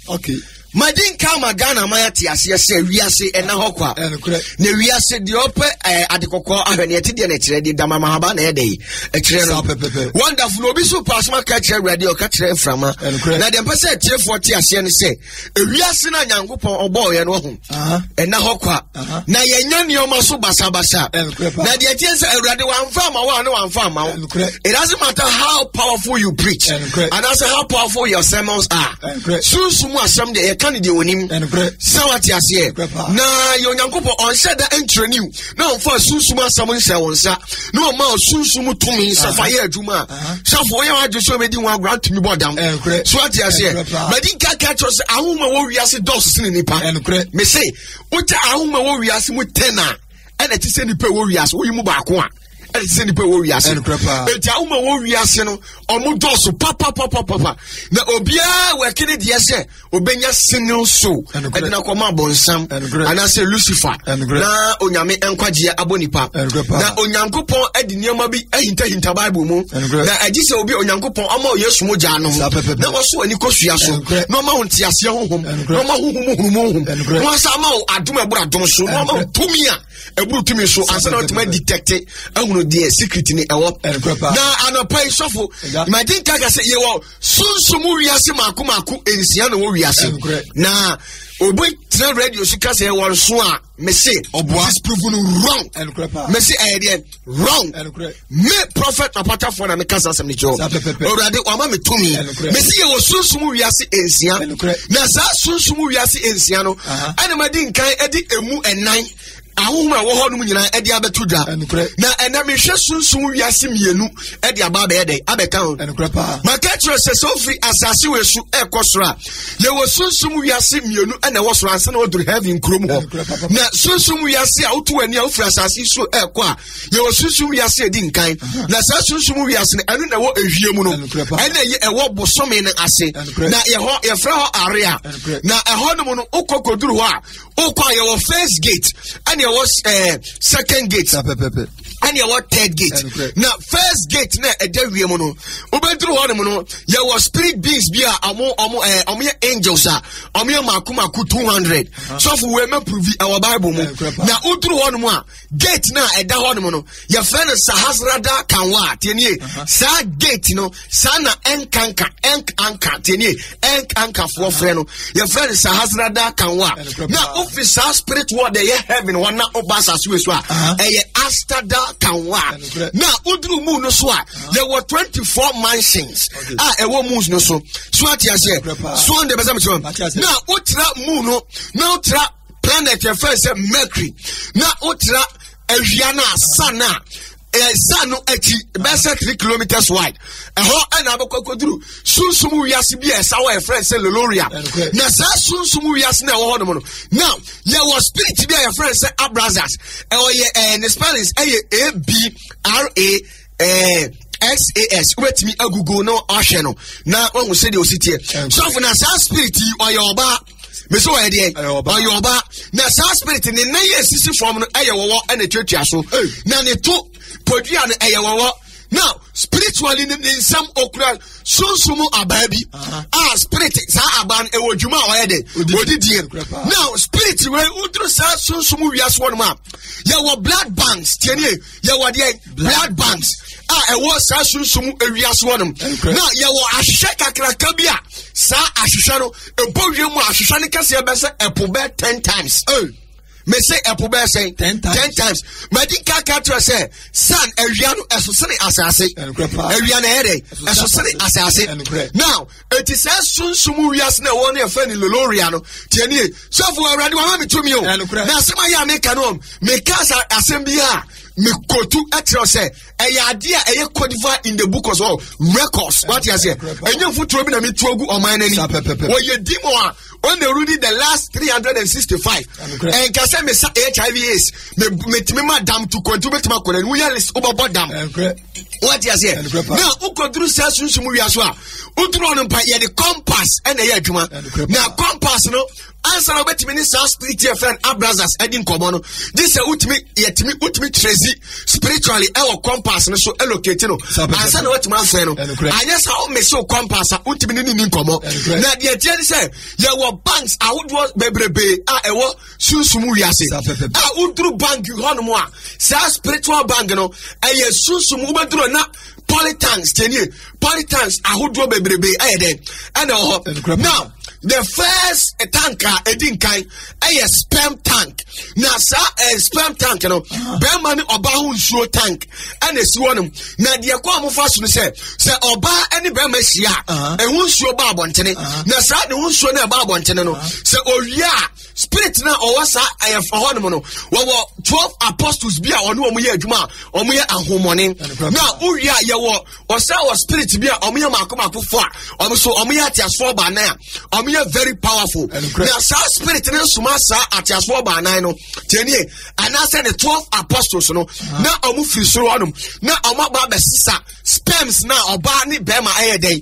Okay. Madi nka ama Ghana man ate aseɛ sɛ wiase ɛna hɔ kwa. Na wiase deɛ ɔpɛ ɛɛ ade kɔkɔɔ ahwɛ ne ɛte deɛ na ɛkyerɛ deɛ dama mahaba na ɛyɛ dɛ yi ɛkyerɛ no. Wonderful na obi so pa asoma ka kyerɛ awurade ɔka kyerɛ mframa. Na deɛ mpɛ sɛ atiefoɔ te aseɛ ne sɛ ewiase na Nyankopɔn ɔbɔɔ yɛn no ho ɛna hɔ kwa. Na yɛnya nneɛma so basabasa. Na deɛ ɛteɛ sɛ awurade wamfa ama wo a ne wamfa ama wo. It doesn't matter how powerful you preach. Anaasɛ how powerful your sermons are. Sunsum asɛm deɛ yɛka no deɛ onim. Sɛ wate aseɛ. Na yɛ Onyankopɔn ɔnhyɛ da nkyerɛ na ɔmfa sunsum asɛm nhyɛ wo nsa na ɔma sunsum tumi sɛ fa yɛ adwuma a. Sɔfo woyɛ w'adwe sɛ wobɛdi ho agorɔ atumi bɔ dam. So wate aseɛ. Madi nka ka kyerɛ sɛ ahoma wɔ wiase dɔɔso sene nipa. Mese wokyɛ ahoma wɔ wiase mu tɛn a ɛna ɛte sɛ nipa ɛwɔ wiase woyi mu baako a ɛna ɛte sɛ nipa ɛwɔ wiase eti ahoma wɔ wiase no ɔmo dɔɔso papapapapa na obiara wɛke ne deɛ sɛ obenya single soul ɛde na kɔma abɔnsam anaasɛ lucifer na onyame nkwagyeɛ abɔ nipa na onyankopɔn ɛde nneɛma bi ahintahinta bible mu na agye sɛ obi onyankopɔn ɔma yesu mogya no na wɔso ani kɔsua so na ɔma wo nteaseɛ honhom na ɔma honhom hunumu honhom na wɔasa ama wo adom ɛboro adom so na ɔma wo tumi a ɛboro tumi so ansa na ɔtumi adetɛkte ahunu deɛ secret ne ɛwɔ na anɔpa yi sɔfo magye nka ka sɛ yɛwɔ sunsum wiase maako maako nsia na ɛwɔ wiase na obi tena radio so ka sɛ ɛwɔ nso a mese ɔboa disprove no wrong mese ɛyɛ deɛ wrong me prophet apatafoɔ na meka saa asɛm no kyerɛ owurade wama me tumi mese yɛwɔ sunsum wiase nsia na saa sunsum wiase nsia no ɛna madi nkan ɛde emu ɛnan ahohom a ɛwɔ hɔ nom nyinaa ɛde abɛto dwa na ɛnɛ mehwɛ sunsum wiase mmienu ɛde aba abɛyɛ dɛ abɛka ho maka kyerɛ sɛ sɛ ofiri asase wɔ esu ɛkɔ soro a yɛwɔ sunsum wiase mmienu ɛna ɛwɔ soro ansa na wɔduru heaven kurom hɔ na sunsum wiase a wotu w'ani a wofiri asase so ɛkɔ a yɛwɔ sunsum wiase edi nkan na saa sunsum wiase no ɛno na ɛwɔ ehwie mu no ɛna ɛyɛ ɛwɔ bosome no ase na yɛhɔ yɛfrɛ hɔ area na ɛhɔ nom no wokɔ kɔduru hɔ a wokɔ a yɛwɔ first gate ɛna ɛwɔ ɛɛ second gate ɛna ɛwɔ third gate na first gate na ɛda wie mu no wobɛduru hɔ nom no yɛwɔ spirit beings bi a ɔmo ɔmo ɛɛ ɔmo yɛ angels a ɔmo yɛ mako mako 200 sɔfo wei mɛ prove ɛwɔ bible mu na woduru hɔ nom a gate no a ɛda hɔ nom no yɛfrɛ no sahasrada kanwa tiɛnie saa gate no saa na ɛnkanka ɛnkanka tiɛnie ɛnkankafoɔ frɛ no yɛfrɛ no sahasrada kanwa na wofi saa spirit world ɛyɛ heaven hɔ na woba asase wei so a ɛyɛ astada kanwa na woduru mu no so a yɛwɔ 24 mansions a ɛwɔ moons no so so ate aseɛ so ɔn deɛ bɛsɛ mekyerɛ na wotra moon no na wotra planet yɛfrɛ sɛ mercury na wotra awia no a sun a sun no akyi bɛsɛ 3 kilometers wide ɛhɔ ɛna abɛkɔ akɔduru sunsum wiase bi a ɛsa hɔ yɛfrɛ sɛ loloria na saa sunsum wiase no ɛwɔ hɔ nom no now yɛwɔ spirit bi a yɛfrɛ sɛ abrazas ɛwɔ yɛ ɛɛ ne spellings ɛyɛ a b r a ɛɛ sas wobɛtumi agugu na ɔahwɛ no na wahu sɛdeɛ ɔsi teɛ sɔfo na saa spirit yi ɔyɛ ɔbaa mesi ɔyɛ deɛ ɔyɛ ɔbaa na saa spirit ne nan yɛ sisi fam no ɛyɛ wɔwɔ ɛna etuatua so na ne to podua no ɛyɛ wɔwɔ now spiritually ne nsam okura sunsun abaa bi a spirit saa abaa no ɛwɔ dwuma a ɔyɛ de odi die now spirit wei woduru saa sunsun wiase wɔn mu a yɛwɔ blood banks tiɛ nie yɛwɔ deɛ blood banks a ɛwɔ saa sunsum ewiase hɔ nom na yɛwɔ ahwehwɛ kakraka bi a saa ahwehwɛ no ɛbɔ wiem a ahwehwɛ no kɛseɛ bɛ sɛ ɛpo bɛ ten times. Hey mese ɛpo bɛyɛ sɛn ten times madi nka ka kyerɛ sɛ sun awia no ɛso sene asase awia no ɛyɛ dɛ ɛso sene asase now eti sɛ sunsum wiase na ɛwɔ no yɛfrɛ no loloria no tie nie sɔfo awurade wama me tumi o na asɛm ayɛ a meka no meka asɛm bi a mekotu kyerɛ sɛ ɛyɛ adeɛ a ɛyɛ codified in the book of all records wate aseɛ ɛnyɛ mfuturo bi na metu agu ɔman no ani wɔyɛ demon a ɔna rudi the last 365 ɛnka sɛ mesa hiv aids metumi ma dam to kwantu bɛtumi akɔ n'ani woyɛ list wobɛbɔ dam wate aseɛ na wokɔduru saa sunsum wia so a woduru ɔno mpa yɛde compass ɛna ɛyɛ adwuma na compass no. Ansa na wobɛtumi ne saa spirit yɛ fɛn Abraxas adi nkɔmmɔ no, gye sɛ wotumi yɛtumi wotumi tracy spiritually ɛwɔ compass no so elocate no. Ansa na watumi afɛn no. Anyɛ saa wo mese wo compass a wotumi ne ne ni nkɔmmɔ. Na deɛ ɛteɛ ne sɛ yɛwɔ banks ahodoɔ bebrebe a ɛwɔ sunsum wiase. A woduru bank hɔnom a saa spiritual bank no ɛyɛ sunsum wobɛduru na polytanks tiɛnie polytanks ahodoɔ bebrebe ɛyɛ dɛ ɛna ɛwɔ hɔ now the first tank a ɛdi nkan ɛyɛ sperm tank na saa eh, sperm tank no bɛrima ne ɔbaa ho nsuo tank ɛna esi hɔ nom na deɛ kɔ a wɔfa so no sɛ sɛ ɔbaa ne bɛrima hyia a ɛho nsuo ba abɔntene na saa ne ho nsuo no ɛba abɔntene no sɛ owia a spirit na ɔwɔ saa ɛyɛ hɔ nom no wɔwɔ 12 apostles bi a ɔne wɔn yɛ adwuma a wɔn yɛ ahomɔne na wowie a yɛwɔ ɔsɛ wɔ spirit bi a wɔn yɛ mako mako fo a wɔn so wɔn yɛ ateasefoɔ baanan a wɔn yɛ very powerful na saa spirit no nsoma saa ateasefoɔ baanan no tiɛnie anaasɛ ne 12 apostles no na wɔn firi soro hɔnom na wɔn aba abɛsesa sperms na ɔbaa ne bɛrima ɛyɛ dɛn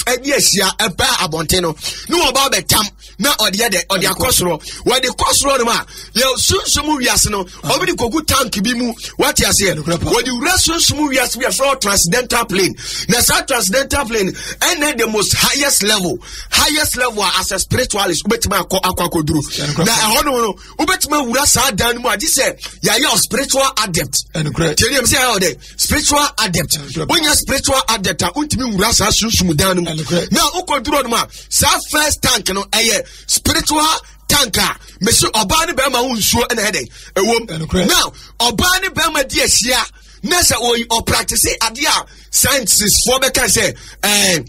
ɛde ahyia ɛbaa abɔnten no ne wɔn ba abɛtam na ɔde yɛ dɛ ɔde akɔ soro wɔde kɔ soro no mu a yɛ sunsum wiase no ɔbi de kogu tank bi mu wate aseɛ wɔde wura sunsum wiase bi afrɛ transcendental plane na saa transcendental plane ɛnɛ the most highest level highest level a as a spiritualist wobɛtumi akɔ akɔ akɔduru na ɛhɔ no no wobɛtumi awura saa dan no mu agye sɛ yɛayɛ spiritual adept tiɛni ɛm sɛ yɛayɛ ɔdɛ spiritual adept wonyɛ spiritual adept a wontumi nwura saa sunsum dan no mu na wokɔduru no mu a saa first tank no ɛyɛ spiritual tank a mesi ɔbaa ne bɛrima ho nsuo ɛna ɛdɛn ɛwom now ɔbaa ne bɛrima di ahyia na sɛ ɔyi ɔpraktise adeɛ a scientists foɔ bɛka sɛ ɛɛ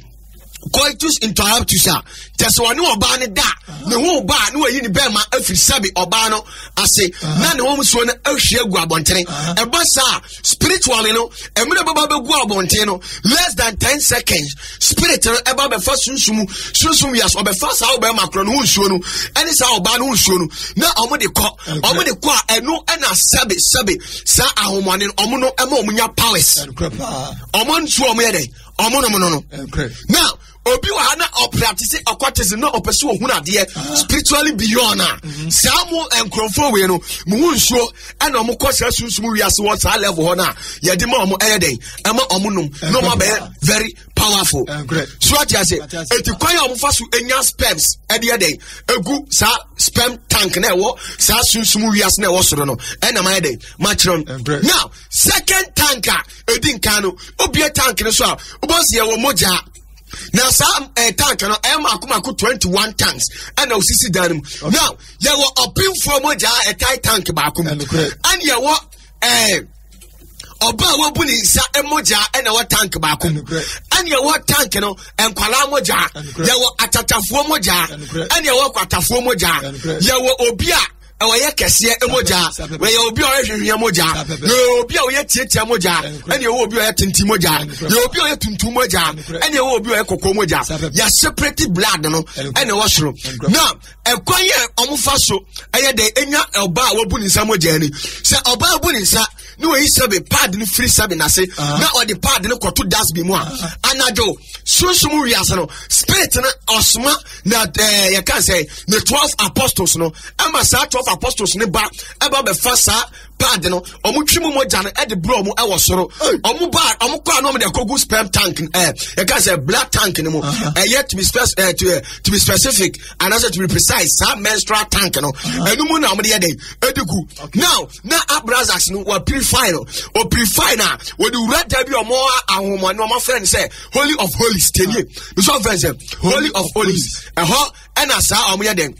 coitus interruptus a kyɛ sɛ ɔne ɔbaa no da ne ho ba a ne wayi ne bɛrima afiri sɛbe ɔbaa no ase na ne ho nsuo no ahwie agu abɔntene ɛba saa spiritually no mmerɛ bɛba bɛgu abɔnten no less than ten seconds spirit no ɛba bɛfa sunsum sunsum wiase ɔbɛfa saa ɔbɛrima korɔ no ho nsuo no ɛne saa ɔbaa no ho nsuo no na ɔmo de kɔ ɔmo de kɔ a ɛno ɛna sɛbe sɛbe saa ahomɔne no ɔmo no ɛma ɔmo nya powers ɔmo nsuo ɔmo yɛ dɛ ɔmo nom no no now obi wɔ ha na ɔpratise occultism na ɔpɛ sɛ ɔhunu adeɛ ah. spiritually beyond a mhm. saa mo nkurɔfoɔ wei no mo ho nsuo ɛna ɔmo kɔ saa sunsum wiase wɔ saa level hɔ no a yɛde ma ɔmo ɛyɛ dɛn ɛma ɔmo nom na ɔmo abɛyɛ very powerful so ate ase eti kwan a ɔmo fa so enya sperms ɛde yɛ dɛn egu saa sperm tank na ɛwɔ saa sunsum wiase na ɛwɔ soro no ɛna ma yɛ dɛn ma kyerɛ no now second tank a edi nkan no obie tank no so a wobɔ si ɛwɔ mogya na saa ɛɛ eh, tank no ɛyɛ mako mako 21 tanks ɛna osisi dan no mu now yɛwɔ ɔpemfoɔ mogya a ɛtae tank baako mu ɛna yɛwɔ ɛɛ. Eh, ɔba a wabu ne nsa mogya ɛna ɛwɔ tank baako mu ɛna ɛwɔ tank no nkwalaa mogya yɛwɔ atatafoɔ mogya ɛna ɛwɔ kwatafoɔ mogya yɛwɔ obi a ɔyɛ kɛseɛ mogya wɔyɛ obi a ɔyɛ hwehwɛ mogya yɛ obi a ɔyɛ tiatia mogya ɛna ɛwɔ obi a ɔyɛ tenten mogya yɛ obi a ɔyɛ tuntum mogya ɛna ɛwɔ obi a ɔyɛ kɔkɔɔ mogya yɛ separate blood no ɛna ɛwɔ soro na ɛkwan yɛ ɔmo fa so ɛyɛ dɛ enya ɔbaa a wabu ne nsa mogya ni sɛ ɔbaa bu ne nsa ne wɔyi sɛbe pad no firi sɛbe n'ase na ɔde pad no kɔto dustbin mu a anadwo sunsum wiase no spirit no ɔsoma na ɛɛ yɛka sɛ ne 12 apostles no ɛma saa 12 apostles no ba ɛba bɛfa saa pad no ɔmo twi mu mogya no ɛde brɛ ɔmo ɛwɔ soro ɔmo ba ɔmo kɔ ano ɔmo de ɛkɔgu sperm tank ɛɛ yɛka sɛ blood tank no mu ɛyɛ to be spec ɛɛ to to be specific anaasɛ to be precise saa menstrual tank no ɛno mu na ɔmo de yɛ dɛ ɛde gu now na Abraxas no wɔ purify no o purify na wɔde wura da bi ɔmo ahomɔ no ɔmo afrɛ no sɛ holy of holies tenie nso afrɛ no sɛ holy of holies ɛhɔ ɛna saa ɔmo yɛ dɛ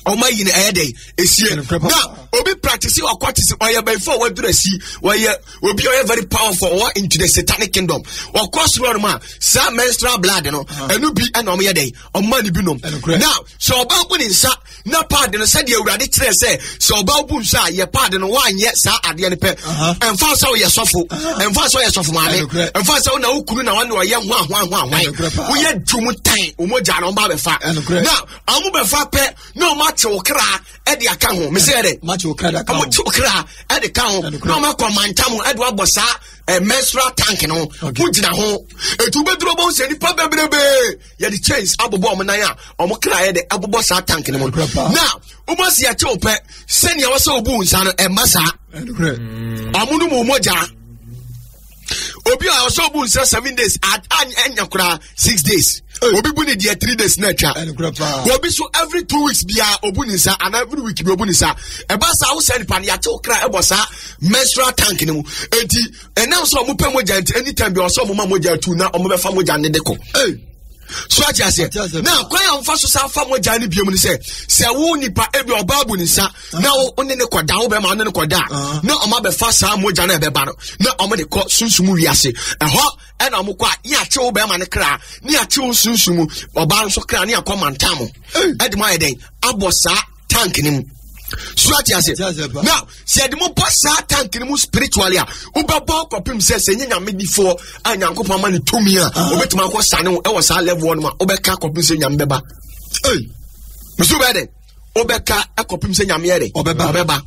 ɔmo ayi no ɛyɛ dɛ esie na obi practice occultism ɔyɛ bɛnfo a waduru asi wɔyɛ obi a ɔyɛ very powerful ɔwɔ into the satanic kingdom ɔkɔ soro ɔnom a saa menstrual blood no ɛno bi ɛna ɔmo yɛ dɛ ɔmo ma ne bi nom now sɛ ɔbaa bu ne nsa na paadi no sɛdeɛ awurade kyerɛ sɛ sɛ ɔbaa bu nsa a yɛ paadi no woanyɛ saa adeɛ no pɛ ɛmfa sɛ woyɛ sɔfo ɛmfa sɛ woyɛ sɔfo maame ɛmfa sɛ wona wo kunu na wane ɔyɛ ho ahoa ho ahoan woyɛ dwom tan wɔn gya no ɔmo ba bɛfa na ɔmo bɛfa pɛ na ɔmo akye wo kra ɛde aka ho. Mesɛ yɛ dɛ? Ɔmo akye wo kra de aka ho. Ɔmo akye wo kra ɛde ka ho. Na ɔmo akɔ mantam ɛde wabɔ saa ɛ menstrual tank no. Wogyina ho. Etu bɛduro bɔ sɛ nipa bebrebe yɛde chains abobɔ ɔmo nan a ɔmo kra yɛ de abobɔ saa tank no mu. Na wobɔ si akye wo pɛ sɛnea wɔsɛ obu nsa no ɛmma saa. Ɔmo no mu mogya. Obi a ɔsɛ obu nsa 7 days anya koraa 6 days. Obi bu ne deɛ 3 days na atwa. Obi so every 2 weeks bia obu ne nsa ana every week bi obu ne nsa. Ɛba saa, wosɛ nipa no yɛate wo kra ɛbɔ saa menstrual tank no mu. Eti ɛnam sɛ ɔmo pɛ mogya nti, anytime bi ɔsɛ ɔmo ma mogya tu na ɔmo bɛfa mogya ne de kɔ. So ate aseɛ? Na kwan a wɔfa so sa fa mogya no biom no sɛ wo nipa ebi ɔbaa bu ne nsa na wo ne ne kɔda, wo bɛma wo ne ne kɔda a, na ɔmo abɛfa saa mogya no a ɛbɛba no na ɔmo de kɔ sunsum wiase ɛhɔ. Ɛna ɔmo kɔ a, ne akye wo bɛrima no kra, ne akye wo sunsum mu ɔbaa nso kra, ne akɔ mantam ɛde mo ayɛ dɛn abɔ saa tank no mu. So ate ase? Now sɛ yɛde mo bɔ saa tank no mu spiritually a, wobɛbɔ kɔpem sɛ nyɛ Nyame difoɔ a Nyankopɔn ama no tumi a wobɛtumi akɔ sane wo ɛwɔ saa level no mu a, wobɛka kɔpem sɛ Nyame bɛba. Meso wobɛyɛ dɛn? Wobɛka kɔpem sɛ Nyame yɛ dɛn? Ɔbɛba.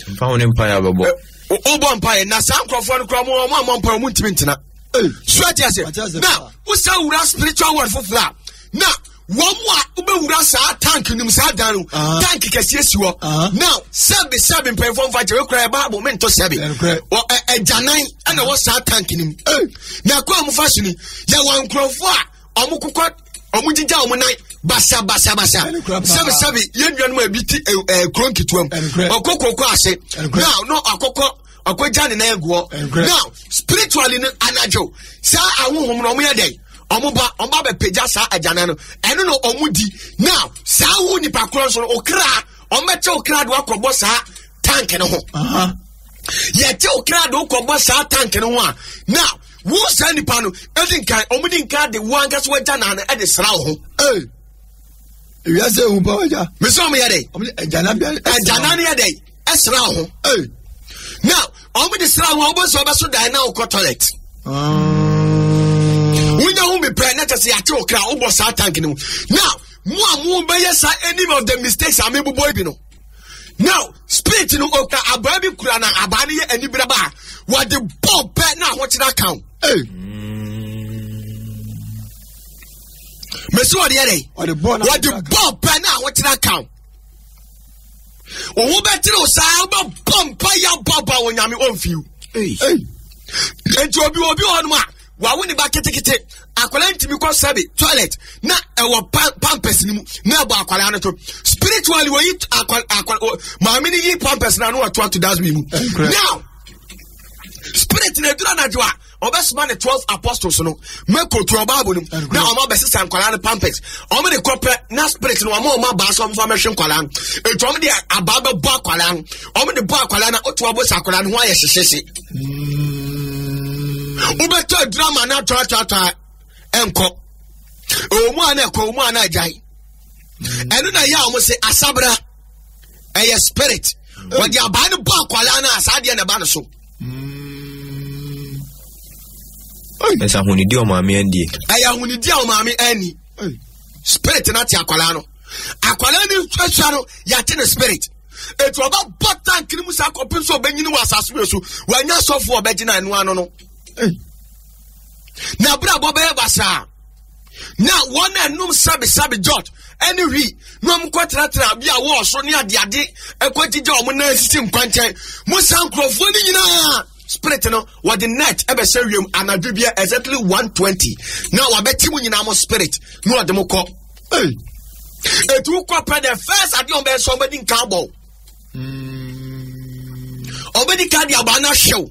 Mfa wo ne mpaeɛ abɛbɔ. Wobɔ mpaeɛ na saa nkurɔfoɔ no koraa ɔmo ammɔ mpaeɛ, ɔmo ntumi ntena. So ate ase? Na wosa wura spiritual world foforɔ a, na wɔn a wobɛwura saa tank nim saa dan no, tank kɛseɛ si hɔ. Now sɛbi sɛbi, mpanyinfoɔ mfa kyɛ wekura ɛba abo mento sɛbi ɛgyanan ɛna wɔ saa tank nim. Na kɔ a mofa so ni, yɛwɔ nkurɔfoɔ a ɔmo kokɔ, ɔmo gyigya ɔmo nan basabasabasa. Sɛbi sɛbi, yɛn nuanom a ebi ti ɛ kuro nketewa mu, ɔkɔ koko ase now no akɔkɔ ɔkɔgya ne nan aguɔ. Now spiritually no, anadwo saa ahohom no ɔmo yɛ dɛ ɔmo ba, ɔmo ba bɛpagya saa agyanan no, ɛno na ɔmo di. Now saa wo nipa korɔ nso no, okra ɔmo bɛkyɛ okra de wakɔbɔ saa tank no ho. Yɛkyɛ okra de wokɔbɔ saa tank no ho a, now wo saa nipa no ɛdi nkan, ɔmo di nkan de wo ankasa wagya nan no ɛde sra wo ho. Wiase ehu pa wagya. Mesɛ ɔmo yɛ dɛ ɔmo de agyanan bi agyanan no yɛ dɛ ɛsra wo ho. Now ɔmo de sra wo ho a, wobɛsɛ ɔbɛso dan na wokɔ toilet, wonya ho mepɛ na kyɛ sɛ yɛate wo kra wobɔ saa tank no mu. Now mo a mo bɛyɛ saa any of the mistakes a mebobɔ bi no, now spirit no okura abaa bi kura, na abaa no yɛ anibere ba a wɔde bɔ pɛ na ahokyere aka wo. Mesi wɔde yɛ dɛ wɔde bɔ pɛ na ahokyere aka wo. Òun bɛtiri o saa, wobɛbɔ mpa yɛ abɔbɔ a Onyame ɔmfiw. Nti obi wɔ hɔnom a wawo ne ba ketekete, akwadaa ntumi kɔ sɛbi toilet na ɛwɔ pampers no mu na ɛbɔ akwadaa no to. Spiritually wɔyi akwadaa maame no yi pampers na ano ato ato dustbin mu. Now spirit na edura anadwo a, ɔbɛsoma ne 12 apostles no mɛkɔ tu ɔbaabu no na ɔmo abɛsesa nkwadaa no pampers. Ɔmo de kɔpɛ na spirit no ɔmo abaa so, ɔmo fa mɛhwɛ nkwadaa no. Etu ɔmo de abaa bɛbɔ akwadaa no, ɔmo de bɔ akwadaa no, otu abo sɛ akwadaa no ho ayɛ hyehyehye. Wobɛtɔ aduru ama no atɔatɔatɔ ɛnkɔ ɛwɔ mu a na ɛkɔ ɛwɔ mu a na agyae. Ɛno na ɛyɛ a ɔmo sɛ asabra ɛyɛ spirit. Wɔde abaa no bɔ akwadaa no a, saa adeɛ na ɛba no so. Ɛsɛ ahonidi a ɔmaame andie. Ɛyɛ ahonidi a ɔmaame ani. Spirit no ate akwadaa no, akwadaa no asua no, yɛate ne spirit. Etu ɔba bɔ tank no mu saa kɔpem sɛ ɔbɛnyini wɔ asase wei so, wanya sɔfo a ɔbɛgyina ɛno ano no na abrabɔ bɛyɛ basaa. Na wɔn a ɛnum sabisabi jot ɛne wi na wɔn kɔ tenatena bi a wɔɔ so ne adeade ɛkɔ gyigya wɔn nan sisi nkwankyɛn mo sa nkurɔfoɔ no nyinaa, spirit no wɔde net ɛbɛhyɛ wiem anadwo bi exactly 1:20 na wɔabɛte mu nyinaa mo spirit na wɔde mo kɔ. Etu kɔ pɛ, the first adeɛ wɔn bɛyɛ sɛ wɔn bɛdi nkan bɔ, wɔn bɛdi kan de abaa no ahyɛw.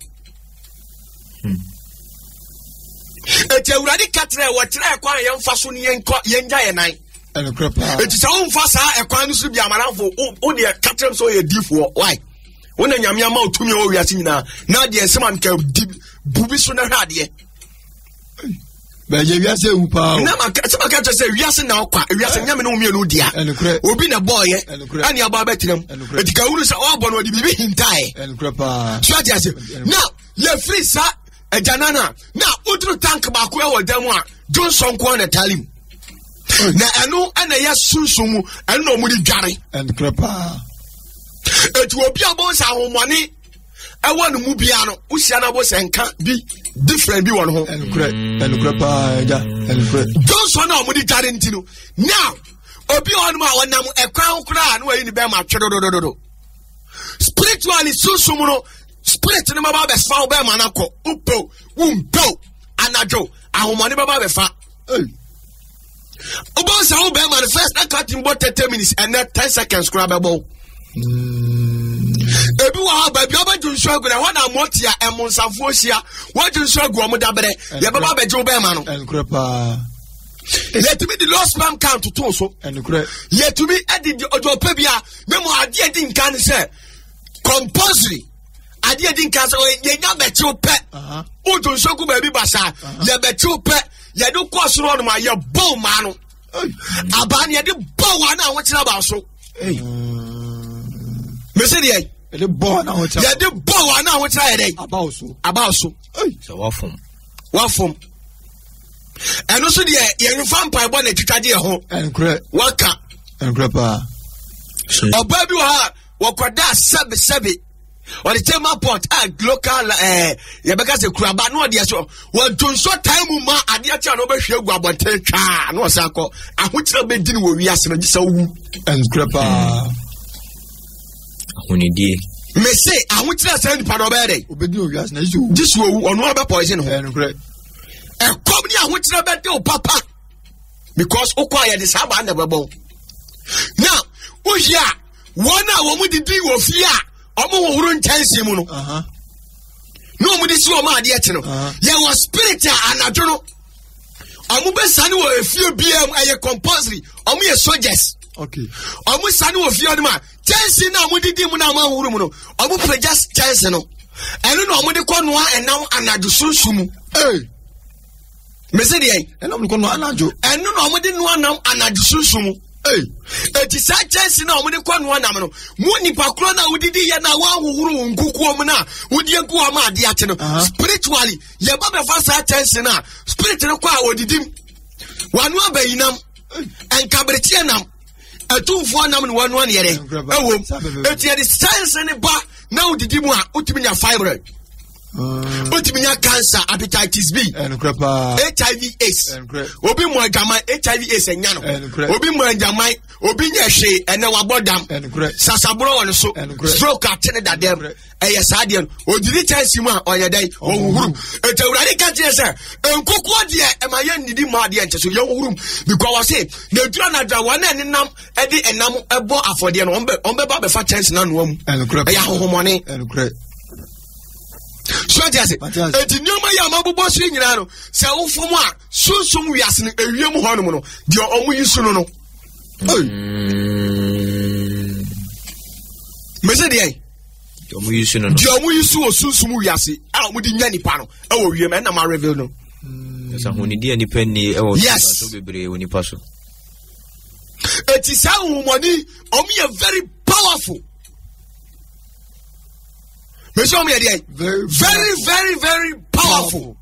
Eti Awurade ka kyerɛ wɔkyerɛ ɛkwan a yɛmfa so ne yɛnkɔ yɛngya yɛn nan. Eti sɛ womfa saa ɛkwan no so bi amanafo, wo deɛ ka kyerɛ m sɛ ɔyɛ difoɔ. Why? Wo na Nyame ama wo tumi a wɔ wiase nyinaa na deɛ nsɛm a nka di bu bi so na hwɛ adeɛ. Bɛyɛ wiase ewu paa o. Na ma sɛ ma ka kyerɛ sɛ wiase na ɔkwa wiase nyame ne wo mmienu dea. Obi na bɔɔyɛ ɛne aba abɛtena mu. Eti ka wuru sɛ ɔbɔ no ɔde biribi hintaeɛ. So ate ase? Na yɛfiri saa agyanan a, na woduru tank baako ɛwɔ dan mu a, Johnson nko na taale mu. Na ɛno ɛna ɛyɛ sunsun mu ɛno na wɔn de dware. Ɛnkorɛ paa. Eti obi a bɔ nsa ahomɔne ɛwɔ ne mu bia no wohyia no abɔ sɛ nka bi different bi wɔ ne ho. Ɛnkorɛ ɛnkorɛ paa ɛgya ɛnkorɛ. Johnson a wɔn de dware nti no now obi wɔ hɔnom a ɔnam ɛkwan ho koraa na wɔyi ne bɛrima atwe dodododo spiritually sunsun no spirit no bɛba abɛfa wo bɛrima no akɔ wopɛw wompɛw anadwo ahomɔne bɛba abɛfa. Wobɛhu sɛ wo bɛrima no first na ka tim bɔ 30 minutes ɛnɛ 10 seconds koraa bɛbɔ wo. Ebi wɔ hɔ baabi a wobɛdwo nsuo agu no ɛhɔ na mmɔtea ɛmonsafoɔ hyia wɔdwo nsuo agu ɔmo dabrɛ yɛbɛba abɛgye wo bɛrima no. Ɛnokorɛ paa. Yɛtumi de low sperm count to so. Ɛnokorɛ. Yɛtumi de deɛ ɔpɛ bi a ne mu adeɛ di nka ne sɛ compulsory adeɛ di nka sɛ yɛnya bɛkyew pɛ wodwo nsuo gu baabi basaa yɛbɛkyew pɛ yɛde kɔ soro hɔ nom a yɛbɔ maa no abaa no yɛde bɔ wa no a wokyerɛ aba so mese deɛ yɛde bɔ wa no a wokyerɛ yɛde bɔ wa no a wokyerɛ yɛ dɛ aba so sɛ wafom wafom ɛno so deɛ yɛmfa mpaebɔ na atwitwa deɛ ho waka ɛnkorɛ paa ɔbaa bi wɔ ha wɔkɔda sɛbesɛbe ɔde kyɛ port a local ɛɛ eh, yɛbɛka sɛ kuraba na ɔde ɛso wɔnto nso tan mu ma adeɛ kyɛ na ɔbɛhwie agu abɔnten twaa na ɔsan kɔ ahokyerɛ bɛdi no wɔ wiase no gye sɛ wowu. ɛnkorɛ paa. Ahonidie. Mese ahokyerɛ sɛ nipa na ɔbɛyɛ dɛ. Obedi wɔ wiase na gye sɛ owu. Gye sɛ owu ɔno ɔbɛ poison ho. Ɛnkorɛ. Ɛkɔm ne ahokyerɛ bɛde wo papa because wokɔ a yɛde saa baa na ɛbɛbɔ na wohia a. Wɔn a wɔn didi wɔ fie a wɔn hohoro nkyɛnse mu no na wɔn de si wɔn adeɛ kye no yɛwɔ spirit a anadwo no wɔn bɛ sani wɔ efie biara mu ɛyɛ compulsory wɔn yɛ soldiers wɔn sani wɔ fie no mu a kyɛnse na wɔn didi mu na wɔn ahohoro mu no wɔn pagya kyɛnse no ɛno na wɔn de kɔ noa ɛnam anadwo sunsun mu. Hey. mese deɛ ɛna wɔde kɔ noa anadwo ɛno na wɔde noa nam anadwo sunsun mu eti saa kyɛnse na wɔde kɔ noa nam no mu nipa koro na wodidi yɛ na wɔahohoro wɔn nkukuo mu na wodi egu wɔn adeɛ akyi no spiritually yɛba bɛfa saa kyɛnse na spirit no kɔ a wɔdidi mu wɔn abayi nam nkaberekyeɛ nam atumfoɔ nam ne wɔanoa ne yɛrɛ ɛwom eti yɛde kyɛnse ne ba na wodidi mu a wotumi nya fibroid. wotumi nya cancer hepatitis b hiv aids obi mu adwaman hiv aids ɛnya no obi mu adwaman obi nyɛ hwee ɛnɛ wabɔ dam sasaborɔ wɔ ne so stroke ate ne dadam ɛyɛ saa deɛ no odidi kyɛnse mu a ɔyɛ dɛn ɔhuhuru eti awurade ka kyerɛ sɛ nkokoɔ deɛ ɛma yɛ nnidi mu adeɛ nkyɛ so yɛ huhuru because wɔse na edura na dra wɔn a ɛnenam ɛde ɛnam ɛbɔ afɔdeɛ no wɔn bɛba abɛfa kyɛnse na anoa mu ɛyɛ ahohomɔne. So ate ase eti nneɛma yi a mabobɔ so yi nyinaa no sɛ wofam a sunsun wiase no ewiem hɔnom no deɛ ɔmo yi so no no. Mese deɛ deɛ ɔmo yi so no no deɛ ɔmo yi so wɔ sunsun wiase a ɔmo de nya nipa no ɛwɔ wiem ɛna ma reveal no. Ɛsɛ ahonidi a nipa ni ɛwɔ yes so bebree wɔ nipa so. Eti saa ahomɔni ɔmo yɛ very powerful. mesi wɔn yɛ deɛ very very very powerful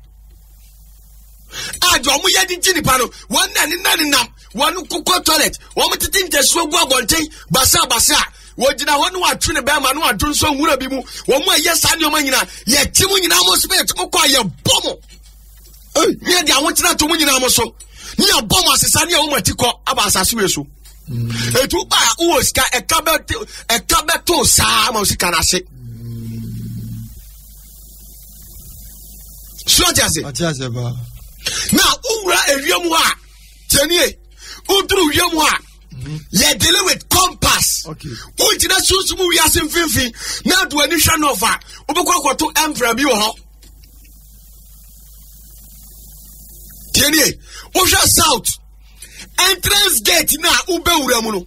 a deɛ wɔn yɛ de gye nipa no wɔn na ne nan nam wɔn kokɔ toilet wɔn tete ntɛsuo gu abɔnten basa basa wɔgyina hɔ ne wɔatwe ne bɛrima ne wɔadwo nso nwura bi mu wɔn a ɛyɛ saa nneɛma nyinaa yɛkye mu nyinaa mo spirit mo kɔ a yɛbɔ mo ne yɛde ahokyerɛ ato mo nyinaa mo so ne yɛbɔ mo asesa ne yɛwɔ mo ati kɔ aba asase wei so. Etu ba a wowɔ sika ɛka bɛ ɛka bɛto saa ma sika no ase. So ɔte ase. Ɔte ase paa. Na wowura ewiem hɔ a tiɛnie woduru wiem hɔ a mhm. yɛ dealing with compass. Wogyina sunsun wiase mfimfini na adu ani hwɛ nɔfa wobɛkɔ akɔto ɛmpra bi wɔ hɔ. Tiɛnie wohwɛ south. entrance gate na wobɛwura mu no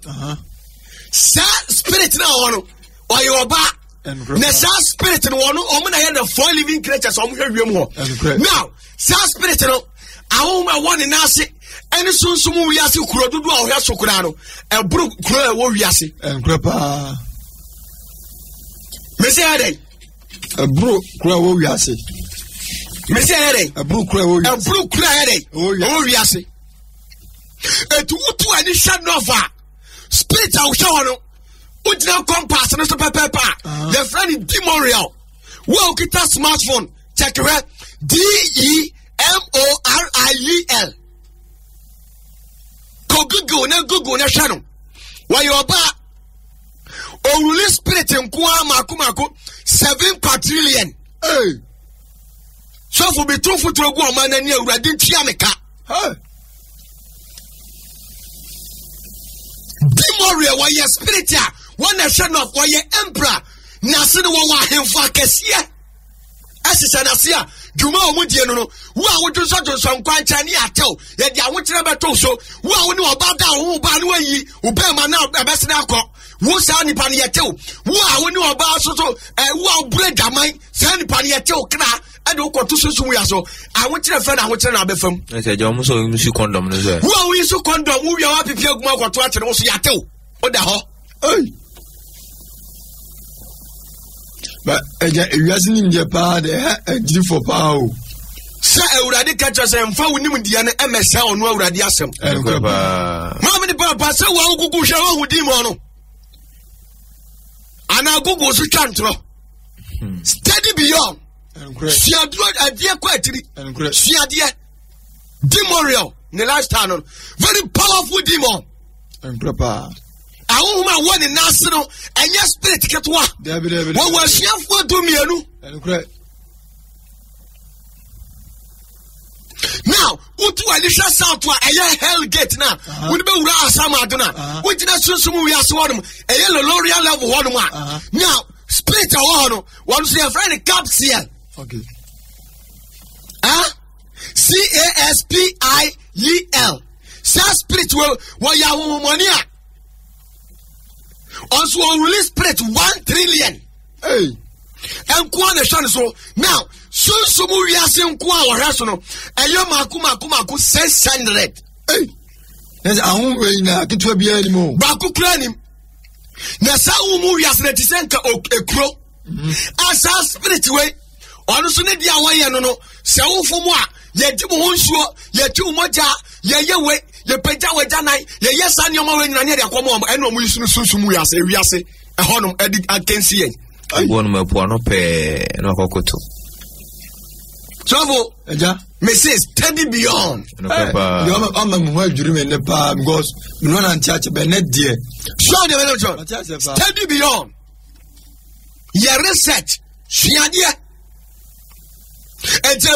saa spirit na ɔwɔ no ɔyɛ ɔba na saa spirit no wɔn wɔn na yɛ the four living creatures wɔn hwɛ wiem hɔ now saa spirit no ahohom a ɛwɔ ne nan ase ɛne sunsun wiase kuro dodo a ɔhwɛ so koraa no ɛboro kuro a ɛwɔ wiase. ɛnkorɛ paa. mesi yɛ dɛ. ɛboro kuro a ɛwɔ wiase. mesi yɛ dɛ. ɛboro kuro a ɛwɔ wiase. ɛboro kuro a ɛyɛ dɛ. ɛwɔ wiase. Eti wotu ani hwɛ north a spirit a wohwɛ hɔ no wogyina compass no so pɛpɛɛpɛ a ah. yɛfrɛ no demorial. Wo a wokita smartphone check hwɛ D E M O R I E L. Kɔ Google na Google na hwɛ no. Wɔyɛ ɔbaa owuruli spirit nko ara mako mako seven quadrillion. Hey. Sɔfo bi to fotoro gu ɔman n'ani awurade ntua me ka. Demɔreɛ wɔyɛ spirit a wɔn na ɛhwɛ no wɔyɛ emperor n'ase no wɔwɔ ahemfo akɛseɛ ɛhyehyɛ n'ase a dwuma a wɔn die no no wo a wodwonsɔdwonsɔ nkwankyɛn ne atɛw yɛde ahokyerɛ bɛto so wo a wo ne ɔba da wo ba ne wayi wo bɛrima na ɛbɛsene akɔ wo saa nipa no yɛtew wo a wo ne ɔbaa so so ɛ wo a wobura dwaman saa nipa no yɛtew kra ɛde wokɔto sunsum wia so ahokyerɛ fɛ na ahokyerɛ na abɛfam. ɛsɛ gya wɔn sɛ wɔn si kɔndɔm no sɛ. wo a woyi so kɔndɔm wo wia wapipi agu mu akɔto akyerɛ wo so yɛatew woda hɔ. Ba ɛgya ewiase nimdeɛ paa de ɛha agyirifo paa o. Sɛ awurade ka kyerɛ sɛ mfa wo nimdeɛ no ɛmɛsɛ ɔno awurade asɛm. Maame ne papa sɛ wo a wogugu hwɛ woahu din mu no anaa google so twa ntorɔ. Hmm. Study beyond. Suaduro adeɛ kɔ akyiri. Suadeɛ. Demorial ne lifestyle no very powerful demon. Ɛnkorɛ paa. Ahohom a wɔ ne nan ase no ɛnyɛ spirit ketewa. Wɔwɔ asuafoɔ du mmienu. Now wotu ani hwɛ south a ɛyɛ hell gate na wode bɛwura asam ado no a wogyina sunsum wiase hɔnom ɛyɛ loloria level hɔnom a now spirit a wɔ hɔ no wɔn nso yɛfrɛ no capsiel. Okay. Ah? C A S P I E L. Saa spirit wɔ wɔyɛ ahohomɔne a ɔnso ɔrelease spirit one trillion. Hey. Nkoa na ɛhwɛ no so now sunsun wiase nkoa a wɔhwɛ so no ɛyɛ mako mako mako 600. Hey. Ɛsɛ ahohom wei nyinaa ketewa biara nim o. Baako kura nim na saa ahohom wiase na ti sɛ nka ekuro. Mm-hmm. A saa spirit wei. ɔno nso ne deɛ a wɔyɛ no no sɛ wofo mu a yɛgye mo ho nsuo yɛtwe wo mogya yɛyɛ wei yɛpagya wagya nan yɛyɛ saa nneɛma wei nyina ne yɛde akɔma ɔmo ɛna ɔmo yi so no sunsum wiase ewiase ɛhɔnom ɛde akansi yɛn. Aboɔ no mapu ano pɛɛ na ɔkɔkoto. Sɔfo. Ɛgya. Mrs. Steady beyond. Deɛ ɔma me ho adwiri me nnɛ paa because me no nante akyɛ bɛ nnɛ deɛ. Sure deɛ bɛ ne Steady beyond. Yɛ research. Suadeɛ. Enti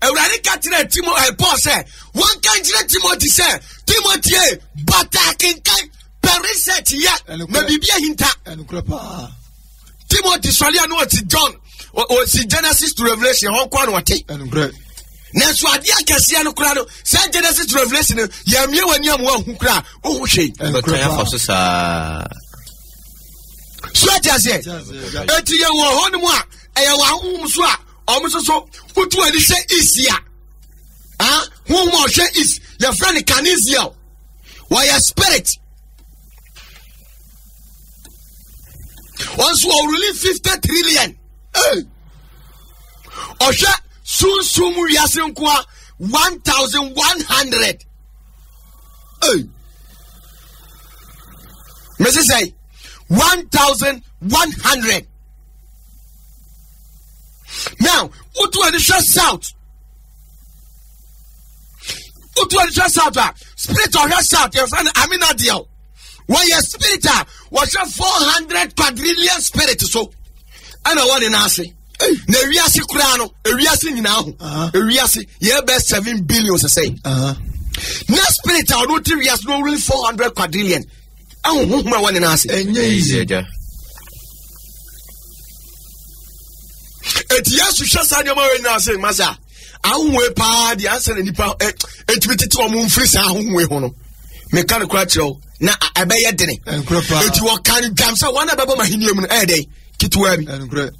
awurade ka kyerɛ Timo ɛ Paul sɛ wɔnka nkyerɛ Timothy sɛ Timothy e bata akenkan pɛ research yɛ na biribi ahinta. Timothy sɔre a na ɔte John ɔsi Genesis to Revelation hɔ nkoa na ɔte. Nanso adeɛ akɛseɛ no koraa no sɛ Genesis to Revelation no yɛmmie w'ani a mo ahu koraa wohu hwee. Bɛkan afa so saa. So ate aseɛ eti yɛ wɔ hɔ nom a ɛyɛ wɔ ahohom so a wɔn nso so wotu ani hwɛ east a ah honhom a ɔhwɛ east yɛfrɛ no canisiel wɔyɛ spirit wɔn nso wɔreli 50 trillion ɔhwɛ sunsum wiase nkoa 1100 mese sɛ 1100 now wotu ani hwɛ south wotu ani hwɛ south a spirit ɔhwɛ south yɛfrɛ no aminadiel wɔyɛ spirit a wɔhwɛ 400 quadrillion spirit so ɛna wɔne no ase na ewiase koraa no ewiase nyinaa ho ewiase yɛ bɛ 7 billion sɛsɛn na spirit a ɔno te wiase no ɔwuli 400 quadrillion ɛho honhom a wɔne no ase. Ɛnyɛ easy. Eti Yesu hwɛ saa nneɛma wei nyinaa ase masa ahohoe paa deɛ ansa na nipa ɛ etumi tete wɔn mfiri saa ahohoe ho no meka no kora kyerɛw na ɛbɛyɛ dene eti wɔka no dwam sɛ wɔn a bɛbɔ ma ahenni mu no ɛyɛ dɛ ketewa bi.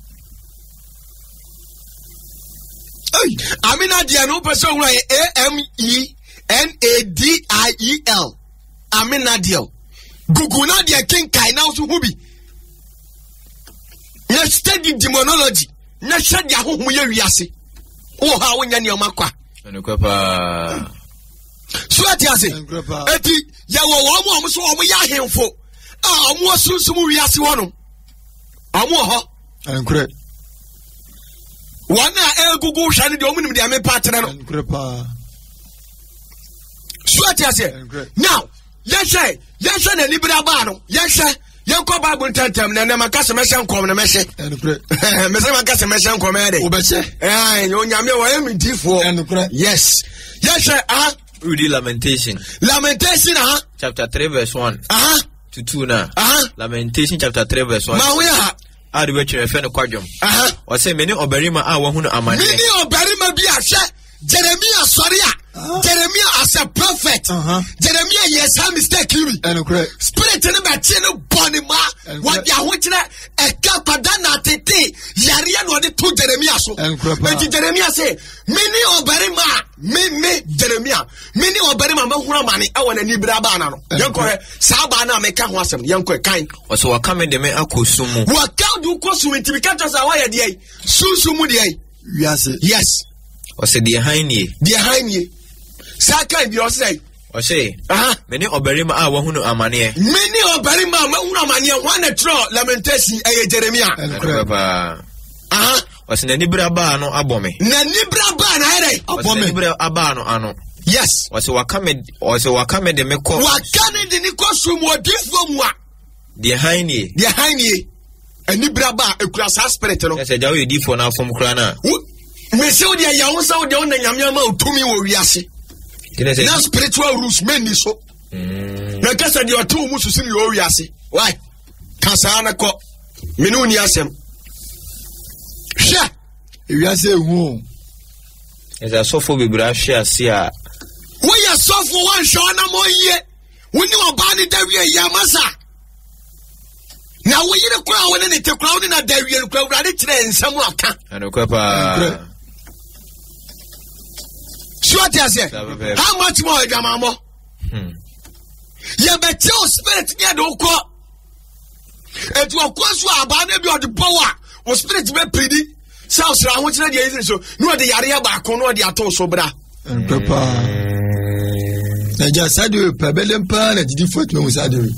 Amina deɛ no wopɛ sɛ owura yɛ A M E N A D I E L. Amenadiel. Google na deɛ kenkan na nso hu bi. Na study demonology na hwɛ deɛ ahohom yɛ wiase. Wɔ hɔ a wonyɛ nneɛma kwa. Ɛnokwɛ paa. So ate ase? Eti yɛwɔ wɔn a wɔn so wɔn yɛ ahemfo a wɔn wɔ sunsum wiase hɔ nom. Wɔn wɔ hɔ. Nkorɛ. Wɔn a egugu hwɛ no deɛ wɔn nim deɛ mepa akyerɛ no. Nkorɛ paa. So ate ase? Now yɛhwɛ yɛhwɛ n'ani bere abaa no yɛhwɛ yɛnkɔ bible ntɛntɛm na ɛnɛ maka sɛ mɛhyɛ nkɔm na mɛhyɛ mesɛ maka sɛ mɛhyɛ nkɔm ɛyɛ dɛ wobɛhyɛ onyame wɔyɛ me difoɔ yes yɛhwɛ aha Read Lamentation. Lamentation aha. Chapter 3 verse 1. Aha. To 2 na. Aha. Lamentation chapter 3 verse 1. Ma wo ha. A de bɛtwerɛ fɛ no kwadwom. Aha. Ɔsɛ me ne ɔbarima a wahunu amaneɛ. Me ne ɔbarima bi a hwɛ Jeremiah sɔre a ah. Jeremiah as a prophet uh -huh. Jeremiah yɛ saa mistake yi bi spirit no bɛkye no bɔ ne ma wɔde ahokyerɛ ɛka kwada na atete yareɛ na ɔde to Jeremiah so eti Jeremiah sɛ me ne ɔbarima a me me Jeremiah me ne ɔbarima mahunu amane ɛwɔ n'ani bere abaa na no yɛnkɔhwɛ saa abaa no a meka ho asɛm yɛnkɔ kan. Ɔsɛ wɔka me de me akɔ sum mu. Wɔka de kɔ sum nti meka kyerɛ sɛ wɔyɛ deɛ sunsum mu deɛ. Wiase. Yes. Ɔsɛ deɛ hann nie. Deɛ hann nie. Saa kan bi ɔsɛ sɛ. Ɔsɛ. Me ne ɔbarima a wahunu amaneɛ. Me ne ɔbarima a mahunu amaneɛ hwan na twerɛ lamentation ɛyɛ Jeremia. Ɛnokorɛ paa. Ɔsɛ n'anibere abaa no abɔ me. N'anibere abaa no ayɛ dɛ. Abɔ me. N'anibere abaa no ano. Yes. Ɔsɛ waka me ɔsɛ waka me de me kɔ. Waka ne de ne kɔ sum wɔ difoɔ mu a. Deɛ hann nie. Deɛ hann nie. Anibere aba a ekura saa spirit no. Ɛsɛ gya woyɛ difoɔ no afom koraa no a. Mese wo deɛ yɛ wo sɛ wo deɛ wo na nyame ama wo tumi wɔ wiase. Na spiritual rules mɛnni so. Mm. Na kasa deɛ ɔte wo mu susu ne wɔ wiase. Why? Ka saa no kɔ. Me ne wo ni asɛm. Hwɛ. Ewiase ehu o. Ɛsɛ asɔfo bebree ahwe ase a. Woyɛ sɔfo wɔnhwɛ ɔnam ɔyie. Wo ne ɔbaa ne da wie yɛ ama sa. Na wo yere koraa wo ne ne te koraa wo ne na da wie no koraa awurade kyerɛ nsɛm aka. Ɛnokorɛ paa. So ɔte aseɛ? How much more adwamammɔ? Hmm. Yɛbɛkyɛ wo spirit ne yɛde wokɔ. Eti ɔkɔ so a abaa no bi ɔde bɔ wo a wo spirit bɛ piridi sɛ ɔsrɛ ahokyerɛ deɛ yɛsiri so na ɔde yareɛ baako na ɔde ato so bra. Mpɛ paa. Na gya saa deɛ pɛ bɛdɛm paa na gyidifoɔ atumi ahu saa deɛ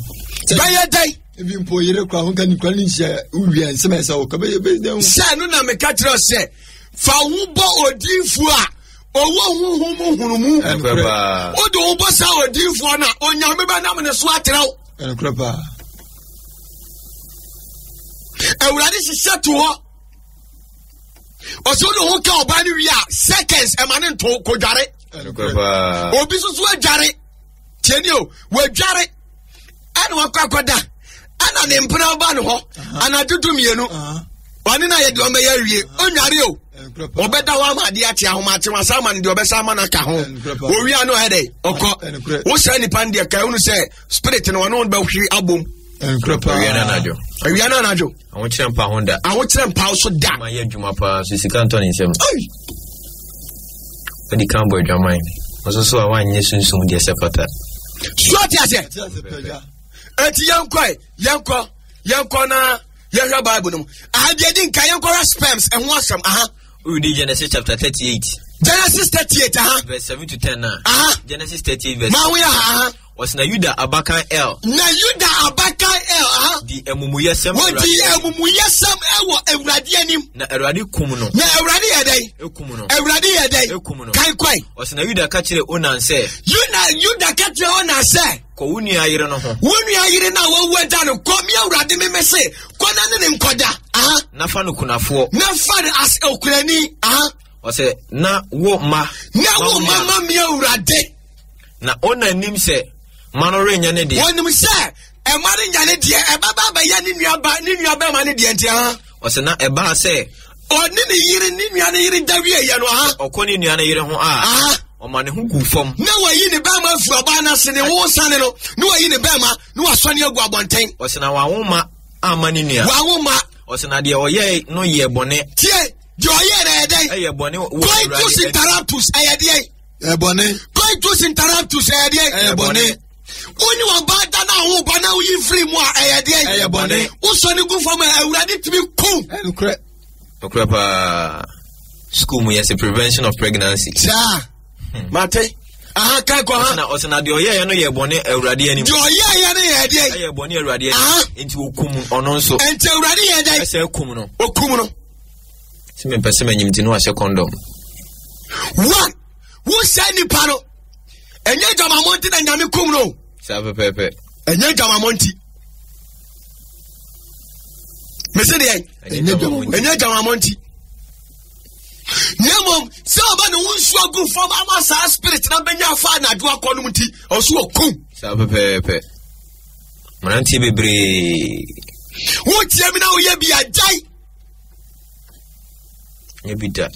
bɛyɛ dɛn? Ebi mpo yere kora ho ka ne kura ne nhyia wowia nsɛm a ɛsɛ wo ka bɛyɛ bɛyɛ dɛn? Sɛ no na meka kyerɛ sɛ fa wo bɔ odiifoɔ a ɔwɔ honhom mu hunumu. Wode wo bɔ saa odiifoɔ no a onyame bɛnam ne so akyerɛ wo. Ɛnokorɛ paa. Awurade hyehyɛ to hɔ. Ɔsɛ wode ho ka ɔbaa no wie a seconds ɛma ne nto kɔdware. Obi nso so adware. Tiɛ ni o, wadware ɛna wakɔ akɔda ɛna ne mpena ba ne hɔ anadwo du mmienu. Ɔne no ayɛ deɛ ɔmɛyɛ awie. Ɔnware o. Ɔbɛda hɔ ama adeɛ akye ahomakye wasa ama no deɛ ɔbɛsa ama no aka ho. Owia no ɔyɛ dɛ ɔkɔ. Wohyɛ nipa no deɛ ka ehunu sɛ spirit no ɔne wɔn bɛhwere abom. Nkorɛ paa. Awia no anadwo. Awia no anadwo. Ahokyerɛ mpa ho da. Ahokyerɛ mpa so da. Ma yɛ adwuma paa so sika ntɔ ne nsam. Ɔdi kan bɔ adwaman. Ɔso so a wanyɛ sunsum deɛ sɛ fata. So ate aseɛ. Eti yɛnkɔ yɛnkɔ yɛnkɔ na yɛhwɛ Bible no mu. Aha deɛ di nka yɛnkɔhwɛ sperms ɛho asɛm aha. Wodi Genesis chapter 38. Genesis 38 aha. Verse 7 to 10 na. Aha. Genesis 38 verse. Maa wo yɛ ha aha. Ɔse na Yuda abakan El. Na Yuda abakan El, aha. Di amumuyɛsɛm Awurade Wɔdi amumuyɛsɛm ɛwɔ Awurade anim. Na Awurade kum no. Na Awurade yɛ dɛn? Ekum no. Awurade yɛ dɛn? Ekum no. Kan kwan. Ɔse na Yuda ka kyerɛ Onan sɛ. Yuda Yuda ka kyerɛ Onan sɛ. Kɔ wo nua yere no ho. Wo nua yere no a wawu agya no kɔ mi Awurade me mese kɔ na ne ne nkɔda. Aha. Na fa no kunafoɔ. Na fa no as okunani. Aha. Ɔsɛ na wo ma. Na wo ma ma mi Awurade. Na Onan nim sɛ mma no renyɛ ne deɛ. Wɔnim sɛ mma renyɛ ne deɛ, ɛbɛba abɛyɛ ne nua ba ne nua bɛrima ne deɛ nti aha. Ɔsɛ na ɛbaa sɛ. Ɔne ne yere ne nua ne yere da wie yɛ no aha. Ɔkɔ ne nua ne yere ho a. Aha. Ɔma ne ho gu fam. Na wayi ne bɛrima afiri ɔbaa no ase ne ho sane no na wayi ne bɛrima na wasɔne agu abɔnten. Ɔsɛ na wanwo mma amma ne nua. Wanwo mma. Ɔsɛ na deɛ ɔyɛe no yɛ bɔne. Tie deɛ ɔyɛɛ no ɛyɛ dɛn? Ɛyɛ bɔne wɔ Awurade anim. Coitus interruptus ɛyɛ deɛn? Ɛyɛ bɔne. Coitus interruptus ɛyɛ deɛn? Ɛyɛ bɔne. Wone ɔbaa da na awo ba na woyi firi mu a ɛyɛ deɛn? Ɛyɛ bɔne. Wosɔ ne gu fam a Awurade tumi kum. Ɛnokorɛ. Nokorɛ paa. School mu yɛsɛ prevention of pregnancy. Saa. Hmm. Mate. Aha, kan kɔ ha. Ɔsena ɔsena deɛ ɔyɛɛyɛ no yɛ bɔne Awurade anim. Deɛ ɔyɛɛyɛ no yɛ deɛ. Ɛyɛ bɔne Awurade anim. Nti okum ɔno nso. Nti Awurade yɛ dɛ. Ɛsɛ kum no. Okum no. Sɛ mepɛ sɛ manyim nti no wahyɛ kɔndɔm. One, wosɛ nipa no, ɛnyɛ adwamammɔ nti na Nyame kum no. Saa pɛpɛɛpɛ. Ɛnyɛ adwamammɔ nti. Mese deɛ. Ɛnyɛ adwamammɔ nti. Na mmom sɛ ɔba ne ho nsuo agu fam ama saa spirit na bɛnya afa anadwo akɔ nom nti ɔso ɔkum. Saa pɛpɛɛpɛ. Mmeranteɛ bebree. Wotie mi na woyɛ bi agyae. Nyɛ bi da.